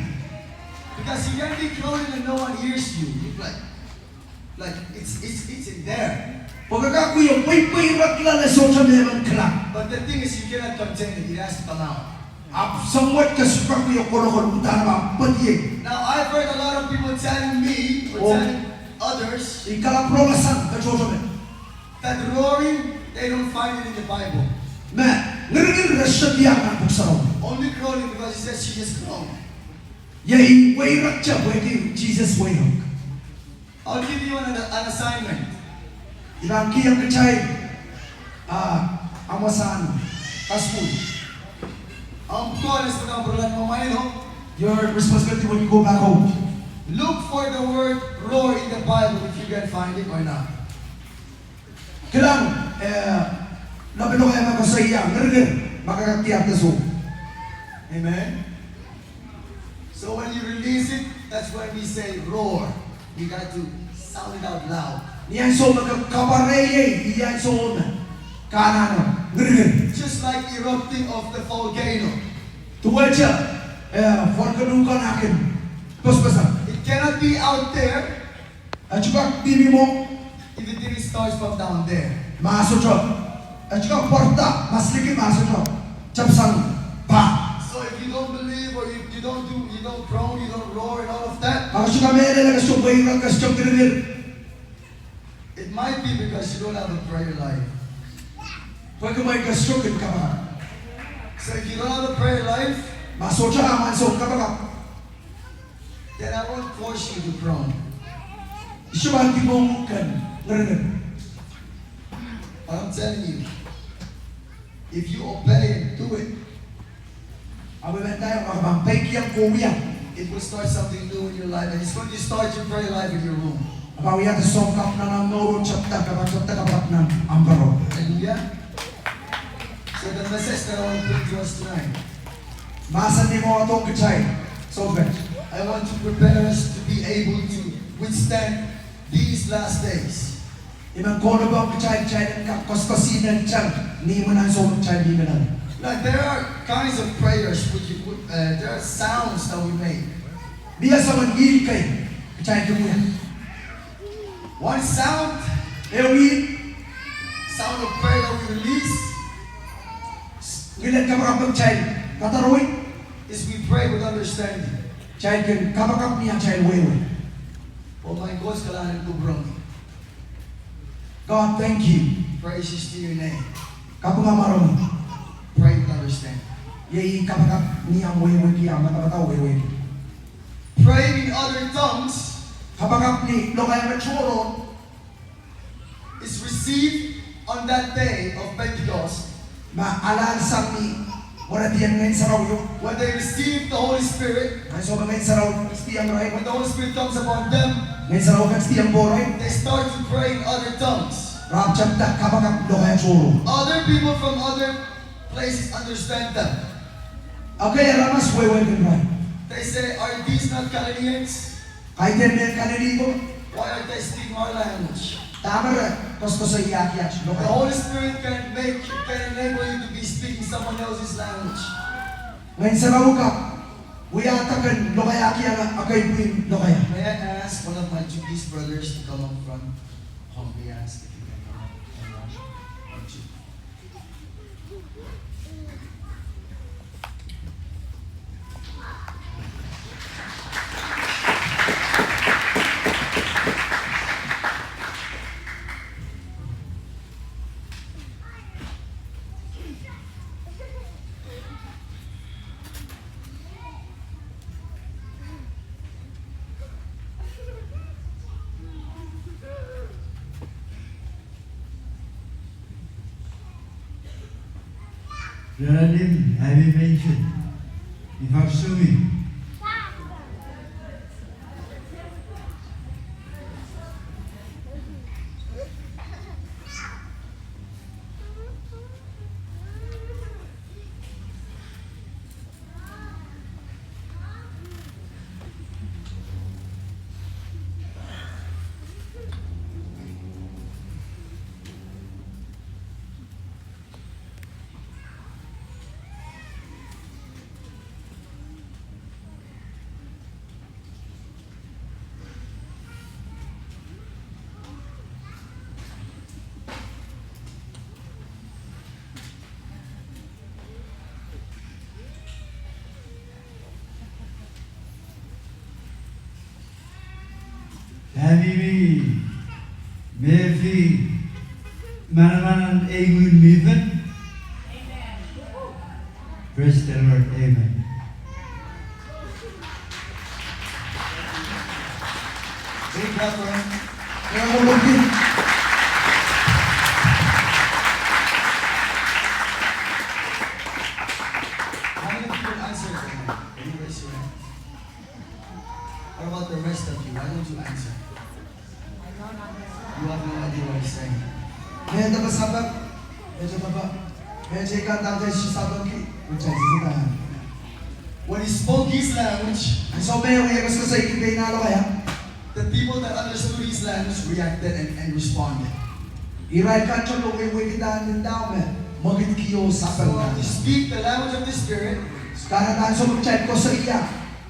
Because you can be groaning and no one hears you. You're like, like, it's, it's, it's in there. Pwe ke kak wie pweipweirek loale, sohte me men kilang. But the thing is, you cannot contain it. It has to come out. Ahpw soahng wet ke sohte kak wie kolokol, udahn ma pwediei. Now, I've heard a lot of people telling me, or telling others, I kalap rong sang me tohto men, that roaring, they don't find it in the Bible. Me ngirngir re sohte diar nan Pwuhk Sarawi. Only groaning because it says Jesus groaned. Iei weirek te pwehki Sises weirek. I'll give you an, an assignment. I pahn kihong kitail, ah, amwail wasahn kasukuhl. Ahmw kohla, amwail, your responsibility when you go back home. Look for the word roar in the Bible if you can find it or not. Kilang, eh, lapalap ehu me koasoia ngirngir, ma ke kak diar de soh. Amen. So when you release it, that's when we say roar. You got to sound it out loud. Ni ansou me ke kapware ie, ih ansou me ke anahne ngirngir. Just like erupting of the volcano. Duwehte, eh, volcano kan ah kin pospeseng. It cannot be out there. E sohte kak mihmi mwo. If it didn't start from down there. Ma sohte, e sohte kak pwarada, ma sohte kak, ma sohte tepsang pah. So if you don't believe, or you, you don't do, you don't groan, you don't roar and all of that, ma ke sohte kamehlele, ke sohte weirek, ke sohte ngirngir, it might be because you don't have a prayer life. Pwehki mwein ke sohte kin kapakap. So if you don't have a prayer life, ma sohte ahmw ansou kapakap, then I won't force you to groan. I sohte pahn dipwohng uhk en ngirngir. But I'm telling you, if you obey and do it, ahpw I men ndaiong, ma ke pahn peikiong oh wia, it will start something new in your life, and it's going to start your prayer life in your room. E pahn wiahda soahng kapw nan ahmw mour oh tepda, ke pahn tepda kapakap nan ahmw paro. Hallelujah. So the message that I want to bring to us tonight, mahsen me I pahn wadohng kitail soukohp, I want to prepare us to be able to withstand these last days. I men kohdohng kitail, kitail en kak koasoakoasih nan teng ni imwin ansou me kitail mihmi nan. Now, there are kinds of prayers which you put, uh, there are sounds that we make. Mie soangen ngihl kei kitail kin wia. One sound, ehu ngihl, sound of prayer that we release, ngihl en kapakap me kitail kadarohi, is we pray with understanding. Kitail kin kapakap ni atail wehwe. Oh my God, kalahngan en kupwuromwi. God, thank you. Praise is to your name. Kapinga mwaromwi. Pray with understanding. Iei kapakap ni ahmw wehwehki, ahmw madamadau wehwehki. Praying in other tongues, kapakap ni lokaia me tohrohr, is received on that day of Pentecost. Ma alehdi sang ni Mwohn eden Ngehn Sarawi. When they receive the Holy Spirit, Ansou me Ngehn Sarawi ketidiong irail. When the Holy Spirit comes upon them, Ngehn Sarawi ketidiong pohrail. They start to pray in other tongues. Re ahpw tepda kapakap lokaia tohrohr. Other people from other places understand them. Ekei aramas wehwehkin irail. They say, "Are these not Galileans? Kaidehn mehn Kalili ko? Why are they speaking our language?" Dahme re koasoakoasoiahki aht lokaia? The Holy Spirit can make, can enable you to be speaking someone else's language. Ngehn Sarawi kak wiahda ken lokaiahki ekei pwihn lokaia. May I ask one of my Chuukese brothers to come up front? Humbly ask if you can come up. Raranim, happy mention. Ni fak sumi. Pahn mihmi, mehfih, manaman en ei Ngehn Sarawi. Praise the Lord. Amen. Big clap for him. How many people answered amen? Can you raise your hand? What about the rest of you? Why don't you answer? You have no idea what he's saying. Mehte me sapeng, mehte me pa, mehte kan dahme e sapengki, mehte e sapeng. When he spoke his language, ansou me e wia koasoakoasoiki pein ah lokaia, the people that understood his language reacted and, and responded. Irail kan tohto wehwehkihda ndinda me mwekidki oh sapeng. So to speak the language of the Spirit, kahrehda ansou me kitail koasoia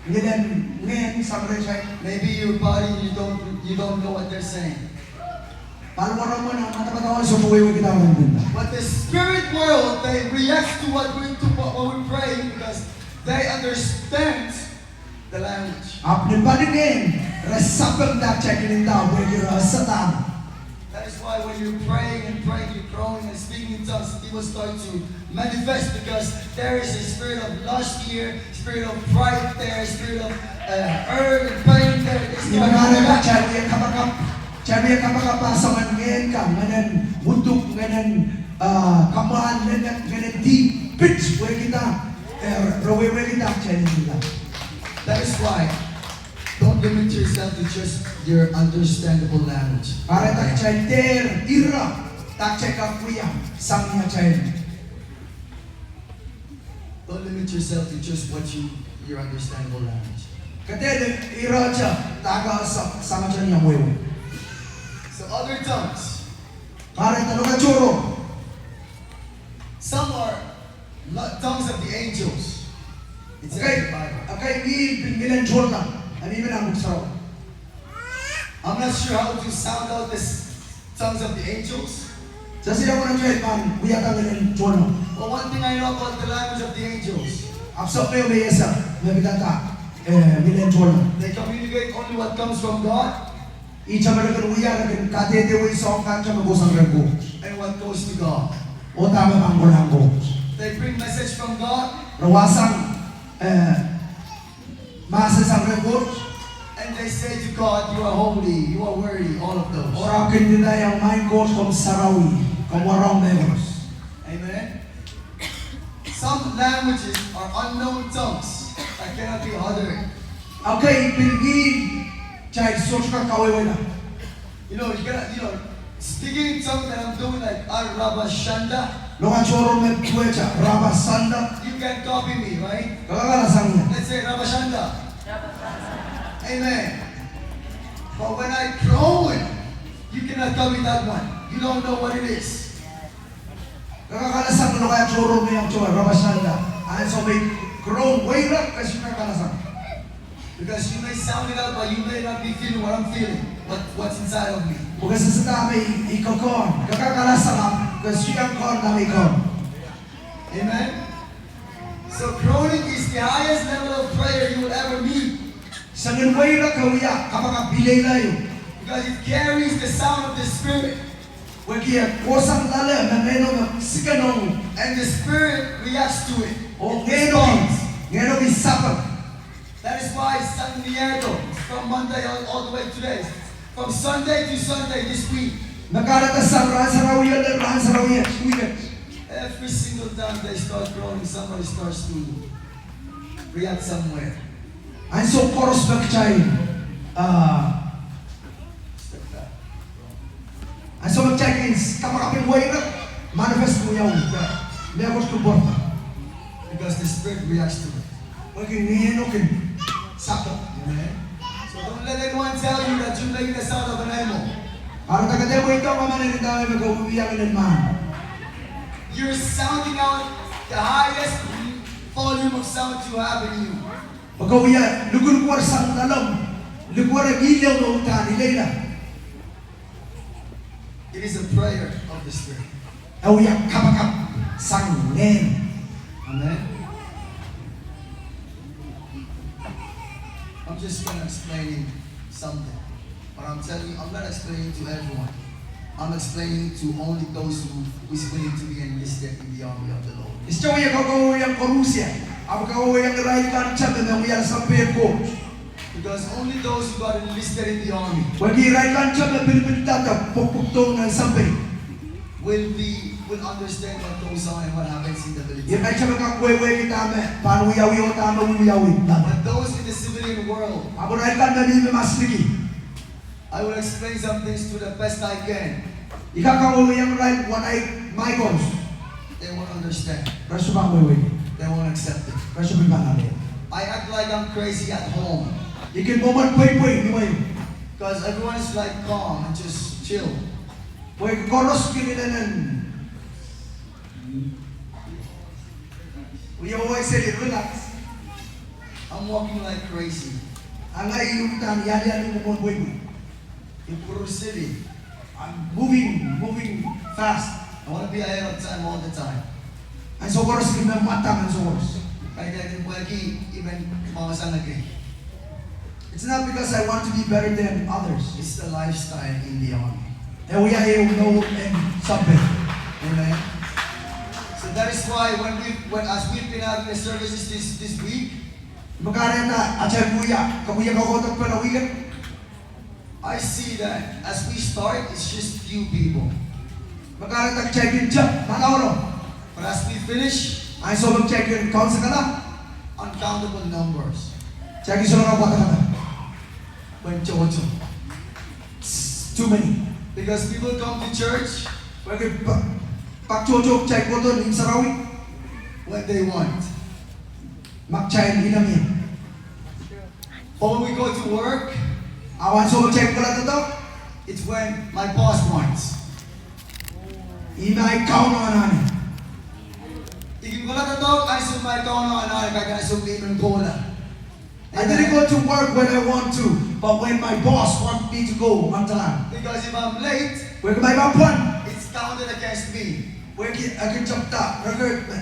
ngilen Ngehn sang rehtail. Maybe your body, you don't, you don't know what they're saying. Paliwaromwen oh madamadau en sohte wehwehkihda ndinda. But the spirit world, they react to what we, to what, what we pray because they understand the language. Ahpw ni palingehn, re sapeng dahme kitail kin nda pwehki re esehda. That is why when you're praying and praying, you're growing and speaking in tongues, it will start to manifest because there is a spirit of lust here, spirit of pride there, spirit of, uh, hurt and pain there. It's not coming back. Ihme kahrehda kitail wia kapakap, kitail wia kapakap ah soangen ngehn kan, ngehnen uduk, ngehnen, uh, kamwahl, ngehnen, ngehnen dihp, pid wehkihda, eh, re wehwehkihda kitail nda. That is why don't limit yourself to just your understandable language. Kahrehda kitail dehr ira dahme kitail kak wia sang ni atail. Don't limit yourself to just what you, your understandable language. Ke dehr irehte dahme ke sang, sang atail iang wehwe. So other tongues. Kahrehda lokaia tohrohr. Some are lo-, tongues of the angels. It says in the Bible. Ekei, ekei ngihl pil ngilen tohnleng. Eri mie nan pwuhk sarawi. I'm not sure how to sound out the s-, tongues of the angels. Sehse ia mwohn atail pahn wiahda ngilen tohnleng. But one thing I know about the language of the angels. Ahpw soh me, me ese me pidada, eh, ngilen tohnleng. They communicate only what comes from God. Ihte me re kin wia, re kin kadehdehwei soahng kan me kohsang rehn Koht. And what goes to God. Oh dahme pahn kolahng Koht. They bring message from God. Re wahsang, eh, mahsen sang rehn Koht. And they say to God, "You are holy, you are worthy," all of those. Oh re kin nda, "Maing Koht, komw sarawi, komw warohng mehkoaros." Amen. Some languages are unknown tongues that cannot be uttered. Okay, pil ngihn kitail sohte kak kawehwehla. You know, you cannot, you know, speaking in tongues that I'm doing, like, "Ah, Rabashanda." Lokaiahn tohrohr me duwehte Rabashanda. You can copy me, right? Kak kalasang ie. Let's say, "Rabashanda." Amen. But when I groan, you cannot copy that one. You don't know what it is. Kak kalasang lokaiah tohrohr me iang towe, Rabashanda. Ansou me I groan, weirek, ke sohte kak kalasang. Because you may sound it out, but you may not be feeling what I'm feeling, what, what's inside of me. Pwe ke sehse dahme I, I kak kohn, ke kak kalasang, ke sohte kak kohn dahme I kohn. Amen. So groaning is the highest level of prayer you will ever meet. Sangin weirek e wia kapakap ileile ieu. Because it carries the sound of the Spirit. Pwehki e kohsang loale me ngehno me sikenong. And the Spirit reacts to it. Oh ngehno, ngehno kin sapeng. That is why Sunday, from Monday all, all the way today, from Sunday to Sunday this week, me kahrehda sang Rahn Sarawi lel Rahn Sarawi wihk et, every single time they start groaning, somebody starts to react somewhere. Ansou koaros me kitail, ah, ansou me kitail kin kapakap en weirek, manifest wiawi, mehkot kin pwarada. Because the Spirit reacts to it. Pwehki ngehno kin sapeng. Amen. So don't let anyone tell you that you're making the sound of an animal. Kahrehda ke dehr mweidohng emen en ndahng me ke wiawi nan mahn. You're sounding out the highest volume of sound you have in you. Pwe ke wia lukulukwer sang loalomw, lukulukwer e ngihl ehu me uhdahn ileile. It is a prayer of the Spirit. E wia kapakap sang ngehn. Amen. I'm just gonna explain something. But I'm telling you, I'm not explaining to everyone. I'm explaining to only those who is willing to be enlisted in the army of the Lord. I sohte wia kokohwei ong koarusie, ahpw kokohwei ong irail kan tepda me wia sampah Koht. Because only those who got enlisted in the army, pwehki irail kan tepda me pilipilda de pwukpwukdohng nan sampah, will be, will understand what goes on and what happens in the military. Irail tepda me kak wehwehki dahme pahn wiawi oh dahme wiawi. But those in the civilian world, ahpw irail kan me mihmi masliki, I will explain some things to the best I can. I kak kawehwehki irail wahn ahi maing koaros. They won't understand. Irail sohte pahn wehwehki. They won't accept it. Irail sohte pahn ale. I act like I'm crazy at home. I kin mwomwen pweipwei ni wei. Because everyone is, like, calm and just chill. Pwe koaros kin inenen wia wai seli, relax. I'm walking like crazy. A ngehi uhdahn ialiali mwomwen pweipwei. Ipwuru sili. I'm moving, moving fast. I want to be ahead of time all the time. Ansou koaros I men mwadang ansou koaros. Kaidehn pwehki I men mwahusang ekei. It's not because I want to be better than others. It's the lifestyle in the army. E wia ehu mour en sampah. Amen. So that is why when we, when, as we've been having the services this, this week, me kahrehda atail wia, kawia kokohdo pala wia, I see that as we start, it's just few people. Me kahrehda kitail kin tep, malaulau. But as we finish, ansou me kitail kin kaunsekala, uncountable numbers. Kitail kin sohte kak wadawada. Pwehn tohto. It's too many. Because people come to church, pwehki pak, pak tohto kitail kohdo nan sarawi, when they want. Ma kitail inengieng. But when we go to work, ahpw ansou me kitail kohla doadoahk, it's when my boss wants. Ihme ahi Kauno anahne. I kin kohla doadoahk ansou me ahi Kauno anahne, kaidehn ansou me I men kohla. I didn't go to work when I want to, but when my boss want me to go on time. Because if I'm late, pwehki ma I pahn pwon, it's counted against me. Pwehki e kin tepda record me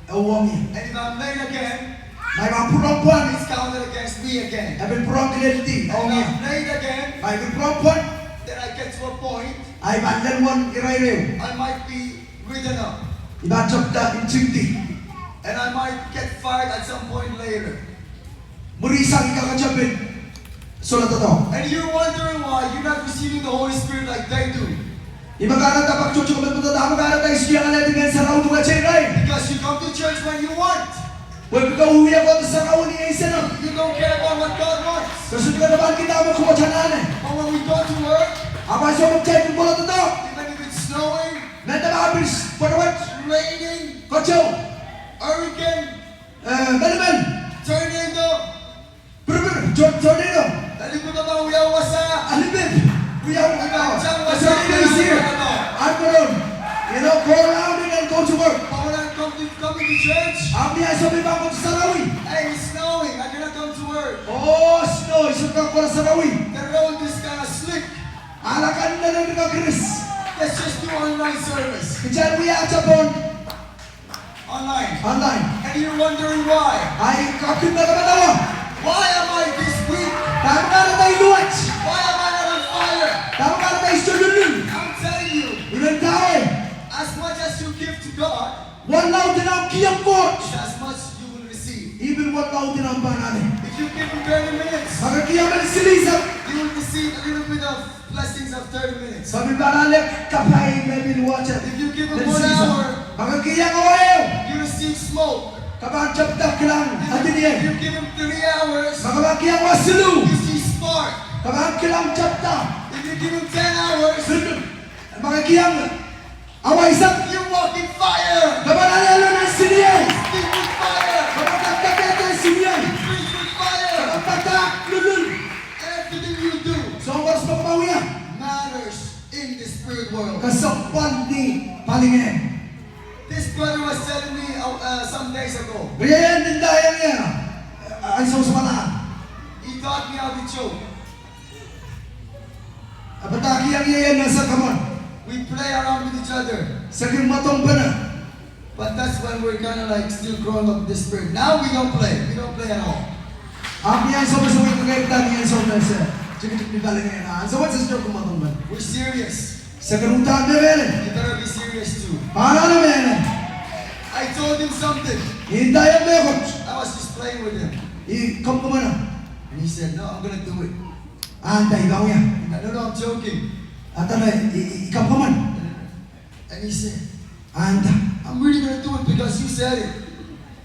e uhwong ie. And if I'm late again, ma I pahn pwurehng pwon, it's counted against me again. E pil pwurehng kileldi, e uhwong ie. If I'm late again, ma I pil pwurehng pwon, then I get to a point, a I pahn lel won irair ehu. I might be written up. I pahn tepda ntingdi. And I might get fired at some point later. Mwurin sang I kak tepin sohla doadoahk. And you're wondering why you're not receiving the Holy Spirit like they do. I me kahrehda pak tohto, me pwukat, I me kahrehda I sohte iang alehdi Ngehn Sarawi duwehte irail. Because you come to church when you want. Pwehki ke wia kohdo sarawi ni ei sene. You don't care about what God wants. Ke sohte kak pahn kihda me Koht anahne. But when we go to work, ahpw ansou me kitail pil kohdo doadoahk, even if it's snowing, mehnda ma pil pwetepwet, raining, keteu, hurricane, eh, melimel, tornado, pirpir, tor-, tornado, a lipilipil wia wasa, a lipilipil wia wasa, a tornado is here. Ahpw ke rong, you know, go around it and go to work. But when I come to, coming to church, ahpw ni ansou me I pahn kohdo sarawi, hey, it's snowing, I cannot come to work. Oh, snow, I sohte kak kohdo sarawi. The road is kinda slick. Ahl akan lel en kak kiris. Let's just do online service. Kitail wia atail pwon online. Online. And you're wondering why. Ahi, ke kin medemedewe, why am I this weak? Dahme kahrehda I luwet? Why am I not on fire? Dahme kahrehda I sohte lulul? I'm telling you, I men ndahwei, as much as you give to God, wonlaud en ahmw kihong Koht, is as much you will receive. Ih pil wonlaud en ahmw pahn ale. If you give him thirty minutes, ma ke kihong en silihsang, you will receive a little bit of blessings of thirty minutes. Ke pil pahn ale kapai me pil wasa. If you give him one hour, ma ke kihong oh ehu, you receive smoke. Ke pahn tepda kilang adiniei. If you give him three hours, ma ke pahn kihong oh siluh, you see spark. Ke pahn kilang tepda. If you give him ten hours, ma ke kihong awa eisek, you walk in fire. Ke pahn ale nan siliei. Speak with fire. Ke pahn tepda nan siliei. Preach with fire. Ke pahn padahk lulul. Everything you do, soahng koaros me ke pahn wia, matters in the spirit world. Kesempwal ni palingehn. This brother was telling me, uh, uh, some days ago. Riei en ndaiong ie, uh, ansou sampah. He taught me how to choke. E padahkihong ie ie nan sakamon. We play around with each other. Se kin mwadongpene. But that's when we're kinda, like, still growing up in the spirit. Now we don't play. We don't play at all. Ahpw ni ansou me se wia kekehpda ni ansou me se tikitik ni palingehn, ansou wet se sohte mwadongpene. We're serious. Se kin uhdahn mehlel. You better be serious too. Pahn ale mehlel. I told him something. I ndaiong mehkot. I was just playing with him. I kamwkamweno. And he said, "No, I'm gonna do it." Ah nda, I pahn wia. I said, "No, no, I'm joking." Ah nda, I, I, I kamwkamwen. And he said, ah nda, "I'm really gonna do it because you said it."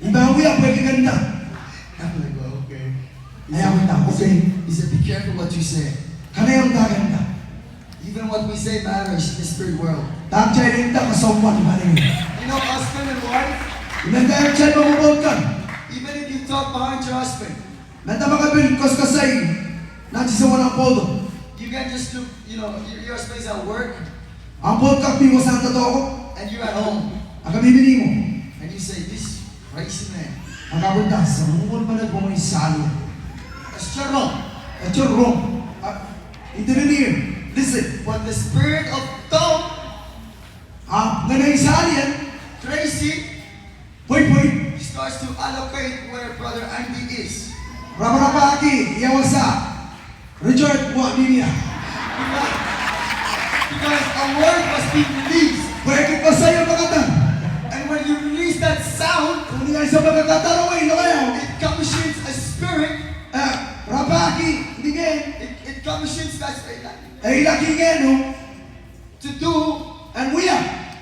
I pahn wia pwehki ke nda. I'm like, "Well, okay." Ia, I nda, okay. He said, "Be careful what you say." Kanahieng dahme ke nda. Even what we say matters in the spirit world. Dahme kitail nda kesempwal ni palingehn. You know, husband and wife, I men nda, kitail me pwopwoud kan, even if you talk behind your husband, mehnda ma ke pil koasoakoasoi nan tisowen ahmw pwoudo. You can just look, you know, your, your husband is at work. Ahmw pwoudo kak mi wasahn doadoahko. And you're at home. A ke mihmi ni ihmwo. And you say, "This crazy man." A ke pil nda, "Soangen menet, mwomwen sahlie." E sohte rong. E sohte rong. Ah, I didn't hear. Listen. But the spirit of dumb, ahpw ngehn en sahlie, crazy, pweipwei, starts to allocate where Brother Andy is. Raparapahki ia wasa Richard mihmi ie. Because, because a word must be released. Pwehki koasoio pahn kadar. And when you release that sound, ni ansou me ke kadarwei lokaiao, it commissions a spirit. Eh, rapahki ni ngehn. It, it commissions that spirit. E ilaki ngehno to do, en wia,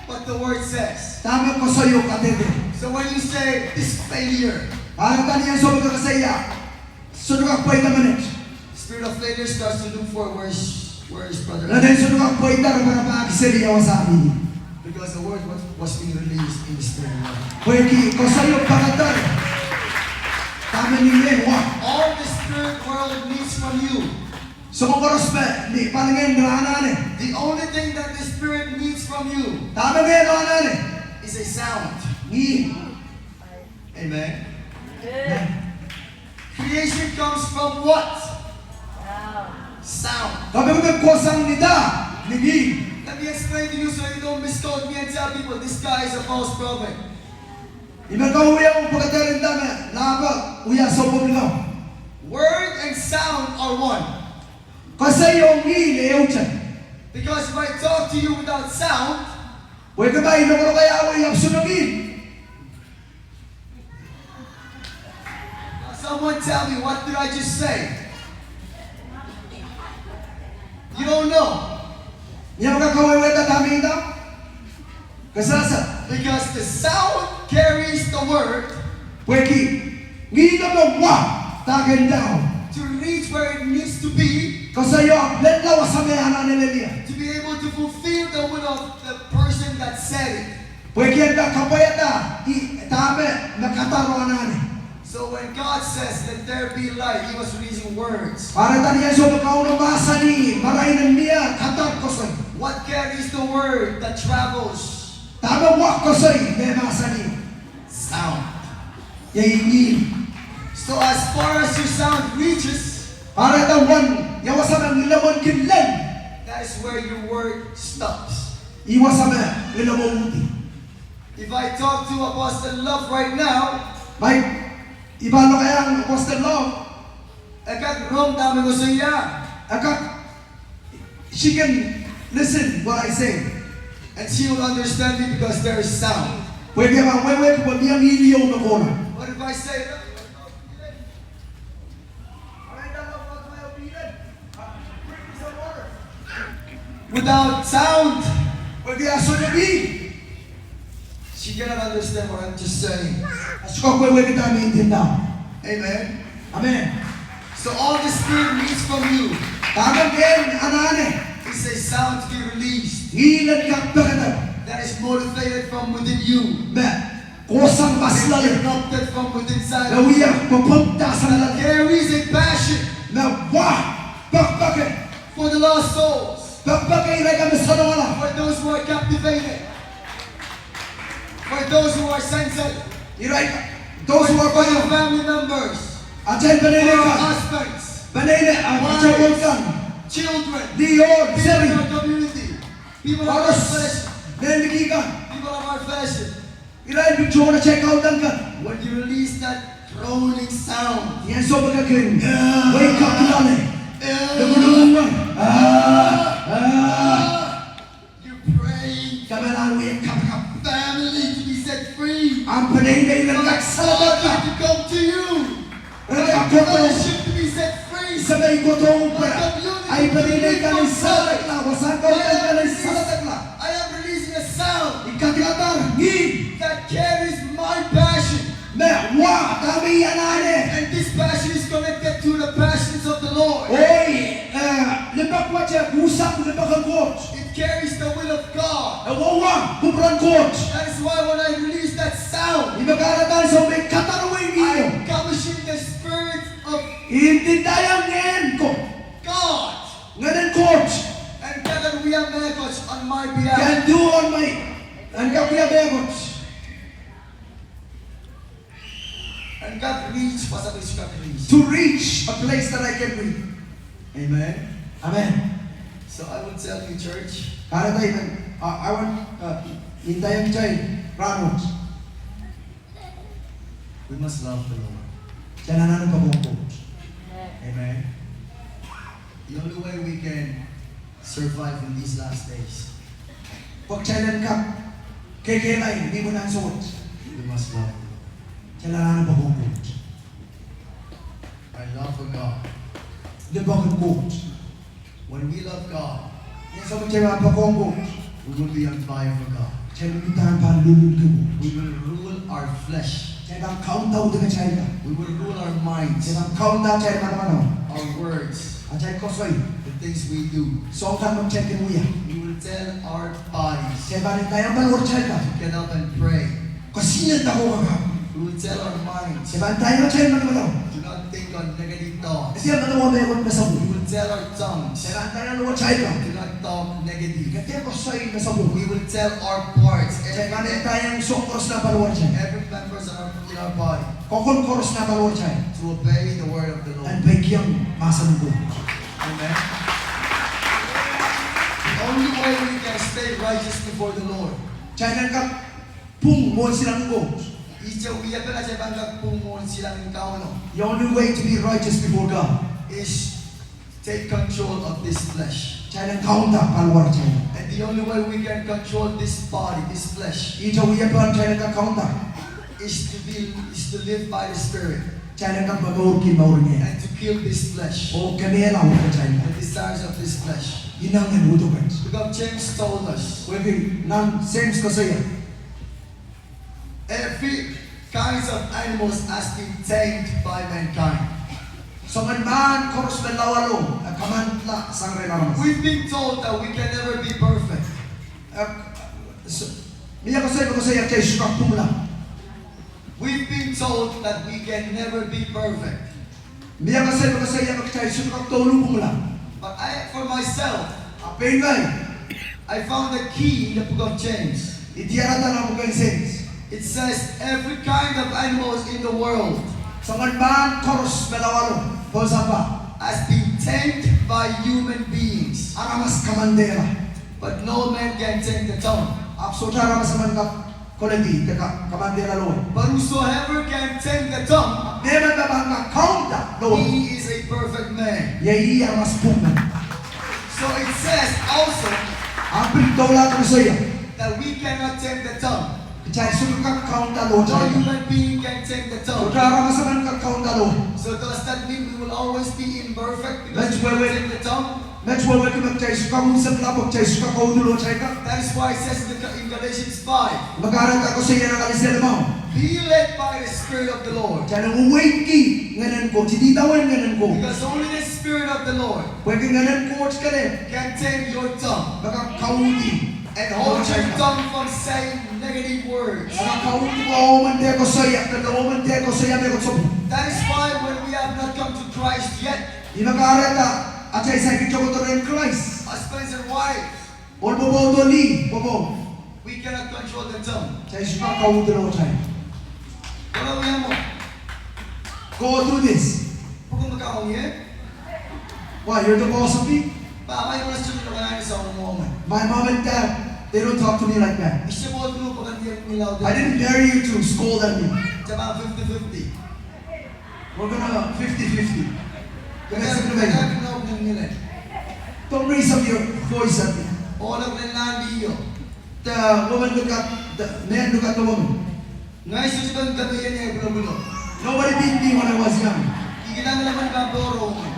what the word says. Dahme koasoio kadehde. So when you say, "This failure," ah nda ni ansou me ke koasoia, "Sohte kak pweida menet," spirit of failure starts to look for where is, where is brother. Ngehn en sohte kak pweida raparapahki seli ia wasa mihmi. Because the word was, was being released in the spirit world. Pwehki koasoio pahn kadar dahme ni ngehn wa. All the spirit world needs from you. Soangen koaros me ni palingehn anahne. The only thing that the spirit needs from you, dahme ngehn anahne, is a sound. Ngihn. Amen. Amen. Creation comes from what? Sound. Kapingki me kohsang ni da? Ni ngihn. Let me explain to you so you don't misquote me and tell people this guy is a false prophet. I men kawehwehiong pwukat en dahme, nah pwe wia sounpwong likamw. Word and sound are one. Koasoio oh ngihn ehute. Because if I talk to you without sound, pwehki ma I lokolokaiahwei ahpw sohte ngihn. Someone tell me, what did I just say? You don't know. Ia me kak kawehwehda dahme I nda? Kesehse. Because the sound carries the word. Pwehki ngihl me wa dahkei ndahng. To reach where it needs to be. Koasoio ahpw lella wasa me anahne lel ie. To be able to fulfill the will of the person that said it. Pwehki en kak kapwaiada dahme me kadar anahne. So when God says, "Let there be light," he was releasing words. Pahrek ni ansou me Kauno mahsanih, marain en mie, kadar koasoi. What carries the word that travels? Dahme wa koasoi me mahsanih? Sound. Iei ngihl. So as far as your sound reaches, pahrek ni wasa me ngilemwen kin lel, that is where your word stops. Ih wasa me ngilemwo uhdi. If I talk to Apostle Love right now, ma I pahn lokaiahng Apostle Love, e kak rong dahme I koasoia. E kak, she can listen what I say. And she will understand me because there is sound. Pwehki e pahn wehwehki pwe mie ngihl ieu me kohla. But if I say, without sound, pwehki e sohte ngihl, she cannot understand what I'm just saying. E sohte kak wehwehki dahme I ndinda. Amen. Amen. So all the Spirit needs from you, dahme Ngehn anahne, is a sound to be released. Ngihl en kak pekada. That is motivated from within you. Me kohsang mas loale. Erupted from within inside. Me wia pwopwomwda sang loale. That carries a passion. Me wa pekipeki. For the lost souls. Pekipeki irail me salongala. For those who are captivated. For those who are censored. Irail, those who are, for your family members. Atail peneinei kan. For our husbands. Peneinei, ah, wives, children. Children. Lih ohl, people in our community. People of our fellowship. Mehn liki kan. People of our fellowship. Irail pil tohn atail kaudok kan. When you release that droning sound, ni ansou me ke kin, ah, wehi kak loale. Ah. Limulumwe. Ah. Ah. You're praying. Ke men wia kapakap. Family to be set free. Ahmw peneinei ren kak saledekla. To come to you. Ren kak kohdo. Fellowship to be set free. Semei kohdo pwe ahi peneinei kan en saledekla, wasahn kaudok kan en saledekla. I am releasing a sound. I kak kadahr ngihl. That carries my passion. Me wa dahme I anahne. And this passion is connected to the passions of the Lord. Oh, eh, limpoak wet e pwusang limpoak en Koht. It carries the will of God. E wouwahn kupwuren Koht. That is why when I release that sound, ih me kahrehda ansou me I kadahr wehi ngihl, I commission the spirit of, I ndinda Ngehn ko, God. Ngehn en Koht. En kak wia mehkot on my behalf. Can do on my, en kak wia mehkot. En kak reach, pasapis kak reach. To reach a place that I can reach. Amen. Amen. So I will tell you, church. Kahrehda I men, uh, I want, uh, I ndaiong kitail rahnwet. We must love the Lord. Kitail anahne poakohng Koht. Amen. The only way we can survive in these last days, pwe kitail en kak kekehlail ni imwin ansou wet, we must love the Lord. Kitail anahne poakohng Koht. Our love for God. Limpoak en Koht. When we love God, ni ansou me kitail pahn poakohng Koht, we will be on fire for God. Kitail uhdahn pahn lululki Koht. We will rule our flesh. Kitail pahn kaunda udekatail kan. We will rule our minds. Kitail pahn kaunda atail manaman. Our words. Atail koasoi. The things we do. Soahng kan me kitail kin wia. We will tell our bodies. Kitail pahn ndaiong paliwaratail kan. Get up and pray. Kosonned oh kak kapakap. We will tell our minds. Kitail pahn ndaiong atail manaman. Do not think on negative thoughts. Dehr manaman mehkot me sapwung. We will tell our tongues. Kitail pahn ndaiong luwetail kan. Do not talk negative. Dehr koasoi me sapwung. We will tell our parts. Kitail pahn ndaiong soahng koaros nan paliwaratail. Every members of our, in our body. Koakon koaros nan paliwaratail. To obey the word of the Lord. En peikiong mahsen en Koht. Amen. The only way we can stay righteous before the Lord. Kitail en kak pwung mwohn silangin Koht. Ihte wiepen atail pahn kak pwung mwohn silangin Kauno. The only way to be righteous before God. Is take control of this flesh. Kitail en kaunda paliwaratail. And the only way we can control this body, this flesh. Ihte wiepen kitail en kak kaunda. Is to be, is to live by the Spirit. Kitail en kak momourki mour en Ngehn. And to kill this flesh. Oh kemehla weratail. The desires of this flesh. ineng en uduk wet. Because James told us, pwehki nan James koasoia, every kinds of animals has been tamed by mankind. Soangen mahn koaros me lawalo e kamandla sang rehn aramas. We've been told that we can never be perfect. Eh, s-, mie koasoi me koasoia kitail sohte kak pwungla. We've been told that we can never be perfect. Mie koasoi me koasoia me kitail sohte kak douluhl pwungla. But I, for myself, ahpw pein ngehi, I found the key in the book of James. I diarada nan pwuken James. It says every kind of animals in the world, soangen mahn koaros me lawalo pohn sampah, has been tamed by human beings. Aramas kamandehla. But no man can tame the tongue. Ahpw sohte aramas emen kak koledi de ka-, kamandehla lowe. But whosoever can tame the tongue, mehmen me pahn kak kaunda lowe, he is a perfect man. Iei ih aramas pwung men. So it says also, ahpw pil doula koasoia, that we cannot tame the tongue. Kitail sohte kak kaunda lowe. No human being can tame the tongue. Sohte aramas emen kak kaunda lowe. So does that mean we will always be imperfect because we cannot tame the tongue? Met wehwehki me kitail sohte kak unsekla pwe kitail sohte kak kaudiloh atail kak? That is why it says in the, in Galatians five, me kahrehda koasoia nan Kalesia limau, be led by the Spirit of the Lord. Kitail en weweidki Ngehnen Koht, idawehn Ngehnen Koht. Because only the Spirit of the Lord, pwehki Ngehnen Koht kelehpw, can tame your tongue, me kak kaudi, and hold your tongue from saying negative words. Me kak kaudi wahu emen dehr koasoia, de wahu emen dehr koasoia mehkot soangen. That is why when we have not come to Christ yet, ih me kahrehda atail saikinte kohdo rehn Krais, husbands and wives, ohl pwopwoud oh lih pwopwoud, we cannot control the tongue. Kitail sohte kak kaudiloh atail. Go through this. Pwukoa me kaungie. Why, you're the boss of me? Pahpa, I didn't marry you to scold at me. Kitail pahn fifty fifty. We're gonna fifty fifty. Don't raise up your voice at me. Ohl en nantihong. The woman look at the man, look at the woman. Ngehi sohte pahn kemehla ni pwulopwulo. Nobody beat me when I was young. Kihda me lamalam pahn pwurehng.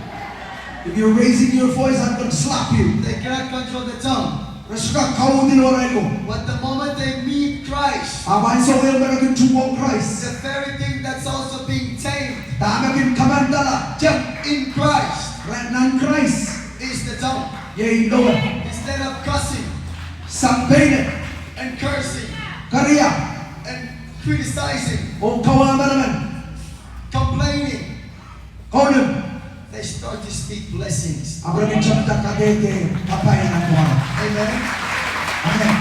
If you're raising your voice, I'm gonna slap you. They cannot control the tongue. Re sohte kak kaudiloh arail koh. But the moment they meet Christ, ahpw ansou me re kin tuhwong Krais, the very thing that's also being tamed, dahme kin kamandala, tamed in Christ, re nan Krais, is the tongue. Iei lowe. Instead of cussing, sang peinek, and cursing, keria, and criticizing, oh kauwehla manaman, complaining, kaulim, they start to speak blessings. Ahpw re kin tamanda kadehde kapai nan pwukoa. Amen. Amen.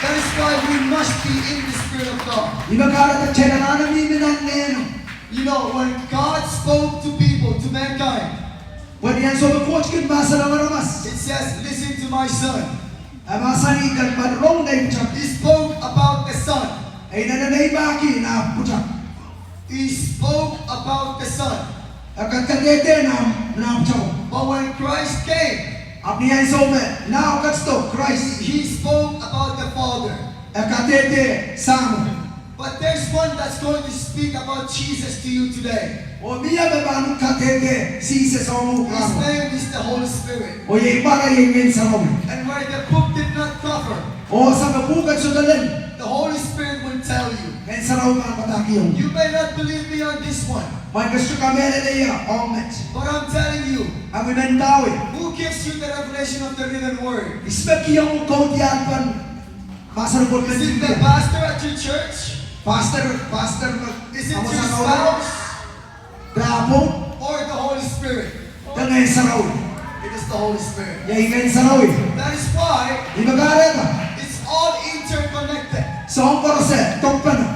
That is why we must be in the Spirit of God. Ih me kahrehda kitail anahne mihmi nan Ngehno. You know, when God spoke to people, to mankind, pwe ni ansou me Koht kin mahsanihong aramas, it says, "Listen to my son." E mahsanih, "Ken pahn rong nei pwutak." He spoke about the son. E inenen nei pahki nah pwutak. He spoke about the son. E kadehde nah, nah pwutak. But when Christ came, ahpw ni ansou me nah ketido Krais, he spoke about the Father. E kadehde Sahmo. But there's one that's going to speak about Jesus to you today. Oh mie me pahn kadehde Sises ong uhk. His name is the Holy Spirit. Oh iei mwarei Ngehn Sarawi. And where the book did not cover, oh sang me pwuhk en sohte lel, the Holy Spirit will tell you. Ngehn Sarawi pahn padahkihong. You may not believe me on this one. Mwein ke sohte kamehlele ie ong met. But I'm telling you, ahpw I men ndahwei, who gives you the revelation of the written word? Ihs me kihong uhk kaudiahl pahn mahsen en Koht? Is it the pastor at your church? Pastor, pastor me, is it your spouse? Dahpwon? Or the Holy Spirit? De Ngehn Sarawi? It is the Holy Spirit. Iei Ngehn Sarawi. That is why, ih me kahrehda, it's all interconnected. Soahng koaros e dokpene.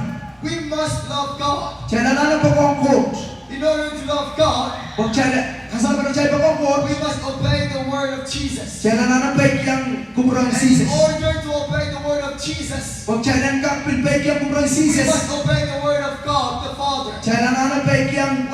We must love God. Kitail anahne poakohng Koht. In order to love God, pwe kitail, kasalpen atail poakohng Koht, we must obey the word of Jesus. Kitail anahne peikiong kupwuren Sises. In order to obey the word of Jesus, pwe kitail en kak pil peikiong kupwuren Sises, we must obey the word of God the Father. Kitail anahne peikiong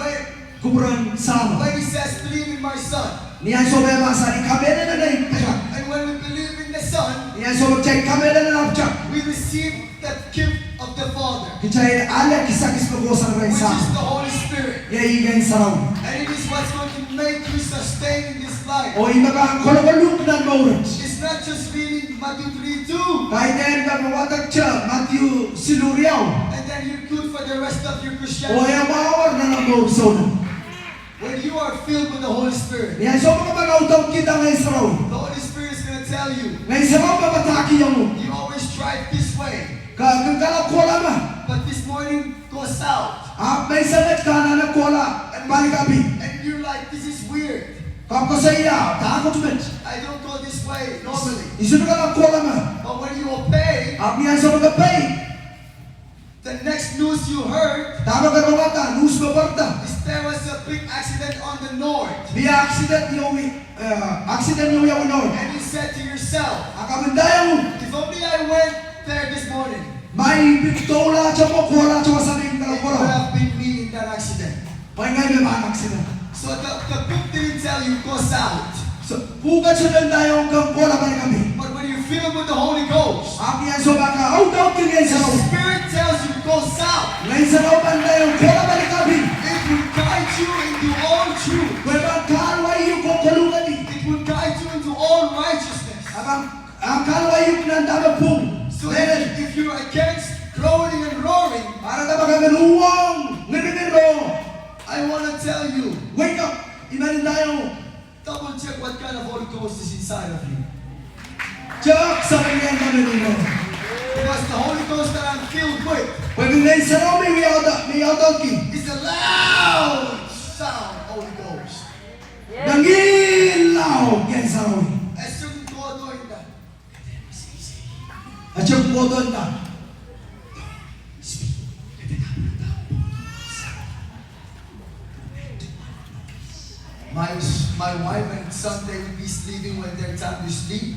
kupwuren Sahmo. When he says, "Believe in my son." Ni ansou me mahsanih, "Kamehlele nei pwutak." And when we believe in the son, ni ansou me kitail kamehlele nah pwutak, we receive the gift of the Father, kitail ale kisakis me kohsang rehn Sahmo, which is the Holy Spirit. Iei Ngehn Sarawi. And it is what's going to make you sustain in this life. Oh ih me pahn kolokoluk nan mour wet. It's not just reading Matthew three two. Kaidehn me wadekte Madiu siluh riau. And then you're good for the rest of your Christian life. Oh e mwahu nan omw mour souleng. When you are filled with the Holy Spirit, ni ansou me ke pahn audaudkihda Ngehn Sarawi, the Holy Spirit is gonna tell you. Ngehn Sarawi me padahkihong uhk. You always drive this way. Ke, ke kalap kohla me. But this morning, go south. Ahpw menseng wet ke anahne kohla pali kapi. And you're like, "This is weird." Ke ahpw koasoia, dahkot met. I don't go this way normally. I sohte kalap kohla me. But when you obey, ahpw ni ansou me ke peik, the next news you heard, dahme ke rongada, news me pwarada, is there was a big accident on the north. Mie accident ieu, eh, accident ieu wiawi north. And you said to yourself, a ke ndaiong uhk, "If only I went there this morning, ma I pil doulahte mwo, kohlahte wasa me I pil kohla, it would have been me in that accident." Pwe ngehi me pahn accident. So the, the book didn't tell you go south. So pwuhk e sohte ndaiong ke kohla pali kapi. But when you fill up with the Holy Ghost, ahpw ni ansou me ke audaudki Ngehn Sarawi, the Spirit tells you go south. Ngehn Sarawi pahn ndaiong kohla pali kapi. It will guide you into all truth. Pwe e pahn kahluwa uhk oh koluhkedi. It will guide you into all righteousness. A pahn, a kahluwa uhk nan dahme pwung. So if, if you're against groaning and roaring, a re dahme ke men uhwong ngiringiro, I wanna tell you, wake up. I men ndaiong, double check what kind of Holy Ghost is inside of you. Check sapwellimen dahme mih mwohn. Because the Holy Ghost that I'm filled with, pwe Ngehn Sarawi me I auda, me I audaudki, is a loud sound Holy Ghost. Ngihl lao Ngehn Sarawi. E sohte kohdo inda. E sohte kohdo inda. My, my wife and son, they would be sleeping when their time to sleep.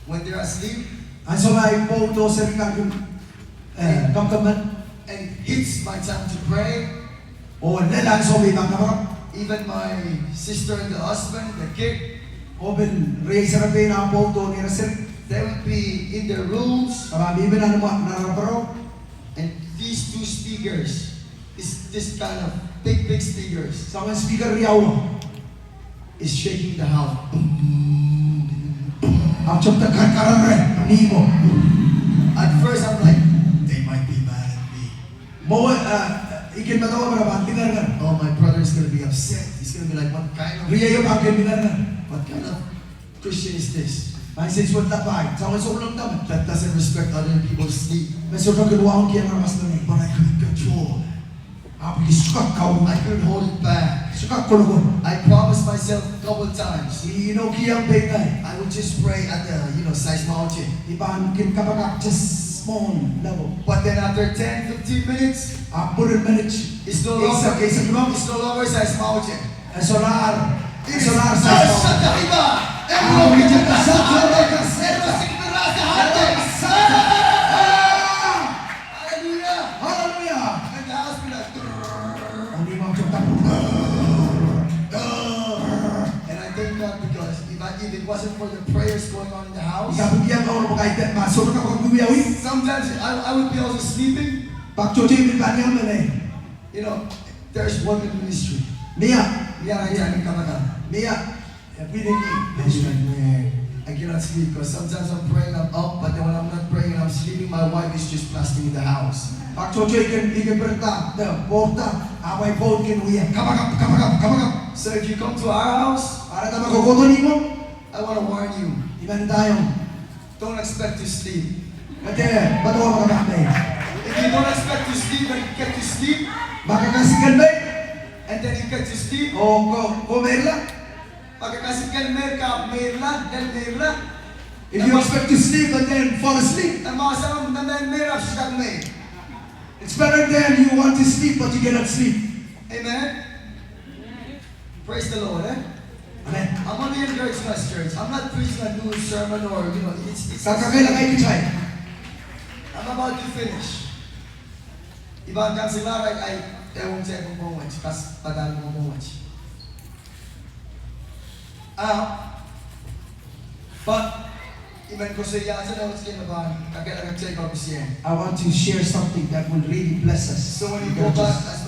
When they're asleep. Ansou me ahi pwoud oh seri kan kin, eh, kamkaman. And it's my time to pray. Oh lel ansou me I pahn kapakap. Even my sister and the husband, the kid, oh pil riei serepein ah pwoud oh neira seri, they would be in their rooms. Re pahn mihmi nan imwa, nan raparo. And these two speakers, this, this kind of big, big speakers, soangen speaker riau, is shaking the house. Ahpw tepda karakarahng ni mwo. At first I'm like, "They might be mad at me." Mwo, eh, I kin medewe me re pahn lingeringer. "Oh, my brother is gonna be upset. He's gonna be like, 'What kind of, riei o pahn kin lingeringer. What kind of Christian is this?'" Pahn sehse wet lapai, soangen souleng dahme, that doesn't respect other people's sleep. Me sohte kin wauneki aramas nan imw. But I couldn't control. Ahpw I sohte kak kaun. I couldn't hold it back. Sohte kak kolokol. I promised myself a couple times. I inoukihong pein ngehi, I would just pray at the, you know, size mountain. I pahn kin kapakap just small level. But then after ten, fifteen minutes, ahpw mwurin minit, it's no longer, eisek, eisek limau, it's no longer size mountain. E solahr, e solahr size mountain. Ahpw I tepda sat, sat, sat. Hallelujah. Hallelujah. And the house be like, oh, ni imwam tepda. And I thank God because if I, if it wasn't for the prayers going on in the house, I kapingkihong Kauno pwe kaidehn ma sohte kapakap wiwiawi, sometimes I, I would be also sleeping. Pak tohto I pil pahn iang lel. You know, there's women ministry. Mie. Mie, I, I, I cannot sleep because sometimes I'm praying, I'm up, but then when I'm not praying and I'm sleeping, my wife is just blasting in the house. Pak tohto I kin, I kin pirida, de pwourda, ahpw ahi pwoud kin wia, kapakap, kapakap, kapakap. So if you come to our house, a re dahme ke kohdo nan imwomw, I wanna warn you. I men ndaiong. Don't expect to sleep. Ke dehr medewe me ke pahn meh. If you don't expect to sleep and you get to sleep, ma ke kasik en meh, and then you get to sleep, oh ke, ke meirla. Ma ke kasik en meh, ke meirla, then meirla. If you expect to sleep and then fall asleep, e mahsanih me ke meirla, ke kak meh. It's better than you want to sleep but you cannot sleep. Amen. Praise the Lord, eh? Amen. I'm only encouraging us, church. I'm not preaching a new sermon or, you know, it's, it's, kak kakehlaka kitail. I'm about to finish. I pahn kansila, I, I, I won't say more much, 'cause, but I won't more much. Ah, but I men koasoia ahnsou me I pahn kakehlaka kitail koaros. I want to share something that will really bless us. So when you go back, as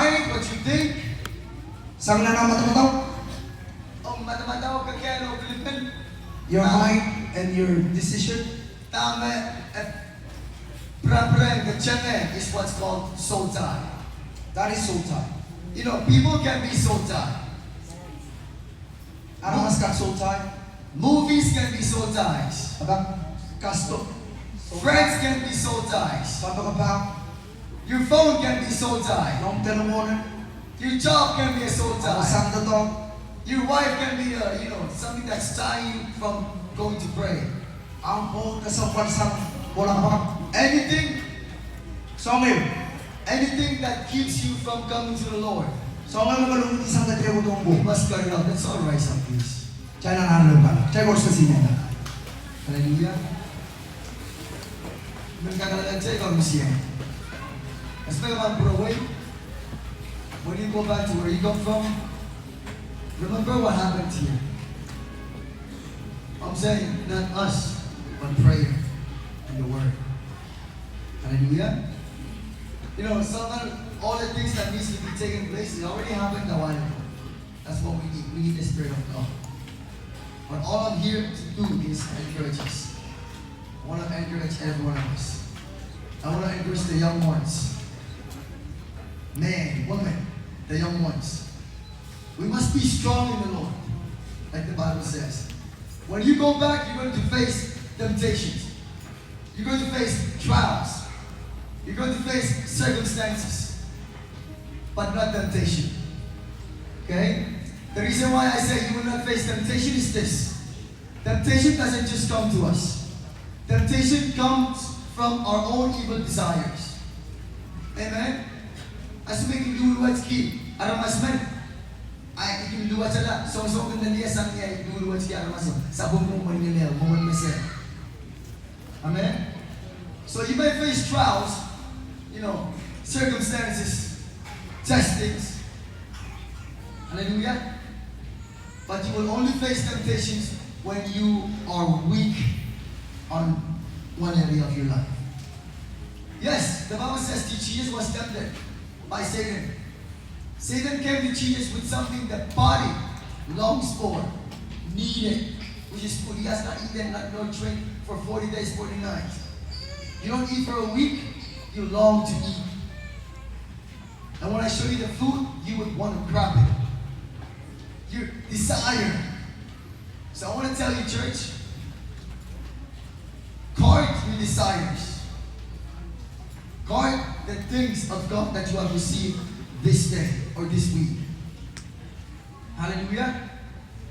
mind, what you think. Sang nan ah madamadau. Oh, madamadau, kak, oh, your mind and your decision. Dahme e pirapirehng ke tenge is what's called soul tie. That is soul tie. You know, people can be soul tie. Aramas kak soul tie. Movies can be soul ties. Ahpw kasdo. Friends can be soul ties. Kapakap. Your phone can be soul tie. Noumw telephone. Your job can be a soul tie. Sang doadoahk. Your wife can be a, you know, something that's tying you from going to pray. Ahmw pwoud kesempwal sang kohla kapakap. Anything. Soahng ehu. Anything that keeps you from coming to the Lord. Soahng ehu me kin luhngki sang ketiket kohdohng Koht. You must cut it off. Let's all rise up, please. Kitail anahne lepwala. Kitail koaros sine. Hallelujah. Men kak ale, take on this year. As men about pray away. When you go back to where you come from, remember what happened to you. I'm saying not us, but prayer and the word. Hallelujah. You know, some of all the things that needs to be taken place, it already happened a while ago. That's what we need. We need the Spirit of God. But all I'm here to do is encourage us. I want to encourage every one of us. I want to encourage the young ones. Men, women, the young ones. We must be strong in the Lord, like the Bible says. When you go back, you're going to face temptations. You're going to face trials. You're going to face circumstances, but not temptation. Okay? The reason why I say you will not face temptation is this. Temptation doesn't just come to us. Temptation comes from our own evil desires. Amen. Ansou me I kin luwetki aramas men, I kin luwetala soangsoang en lel ie sang ni ahi luwetki aramas, sapwellime mwomwen ngihl, mwomwen mese. Amen. So you may face trials, you know, circumstances, testings. Hallelujah. But you will only face temptations when you are weak on one area of your life. Yes, the Bible says that Jesus was tempted by Satan. Satan came to Jesus with something the body longs for, needed, which is food. He has not eaten, not, nor drink for forty days, forty nights. You don't eat for a week, you long to eat. And when I show you the food, you would want to grab it. Your desire. So I want to tell you, church, guard your desires. Guard the things of God that you have received this day or this week. Hallelujah.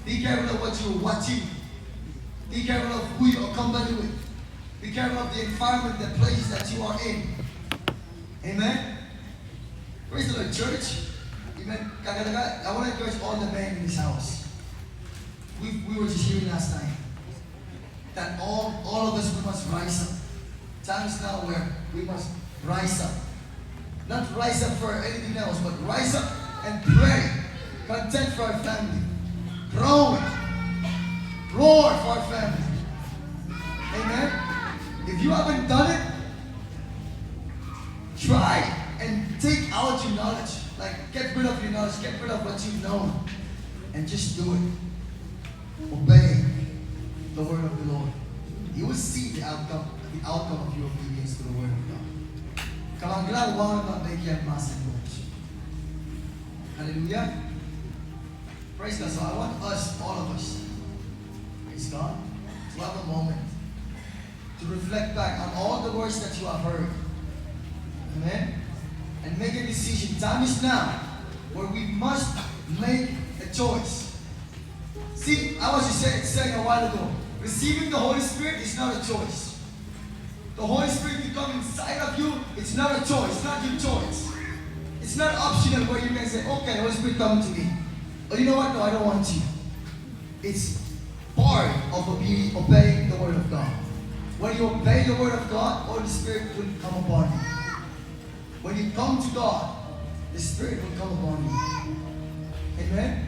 Be careful of what you are watching. Be careful of who you are company with. Be careful of the environment, the places that you are in. Amen. Praise the Lord, church. Amen. Kakalaka, I want to encourage all the men in this house. We, we were just hearing last night that all, all of us, we must rise up. Time is now where we must rise up. Not rise up for anything else, but rise up and pray. Contend for our family. Groan. Roar for our family. Amen. If you haven't done it, try and take out your knowledge. Like, get rid of your knowledge, get rid of what you know, and just do it. Obey the word of the Lord. You will see the outcome, the outcome of your obedience to the word of God. Kalang kilang wahn ma peki mahsen Koht. Hallelujah. Praise God. So I want us, all of us, praise God, to have a moment to reflect back on all the words that you have heard. Amen. And make a decision. Time is now where we must make a choice. See, I was just say-, saying a while ago, receiving the Holy Spirit is not a choice. The Holy Spirit to come inside of you, it's not a choice, it's not your choice. It's not optional where you can say, "Okay, Holy Spirit, come to me." Or, "You know what? No, I don't want you." It's part of obe-, obeying the word of God. When you obey the word of God, Holy Spirit will come upon you. When you come to God, the Spirit will come upon you. Amen?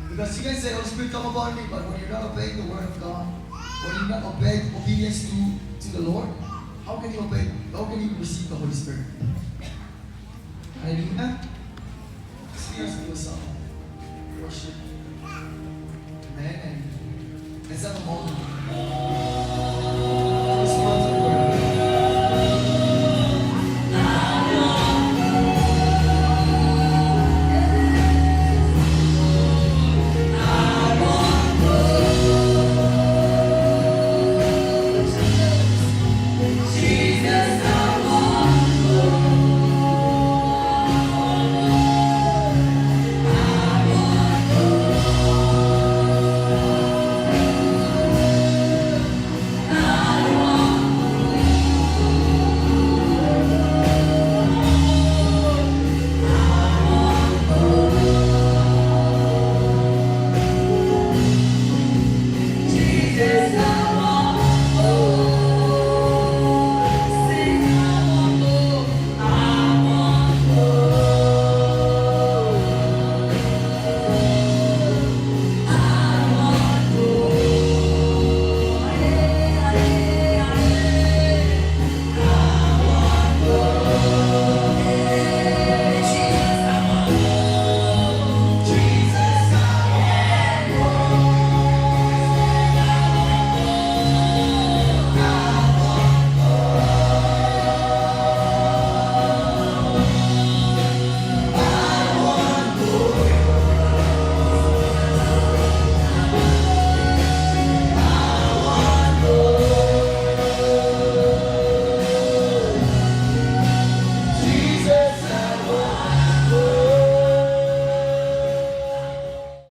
Because you can say, "Holy Spirit, come upon me," but when you're not obeying the word of God, when you're not obeying obedience to, to the Lord, how can you obey? How can you receive the Holy Spirit? Hallelujah. Let's do some worship. Amen. And let's have a moment.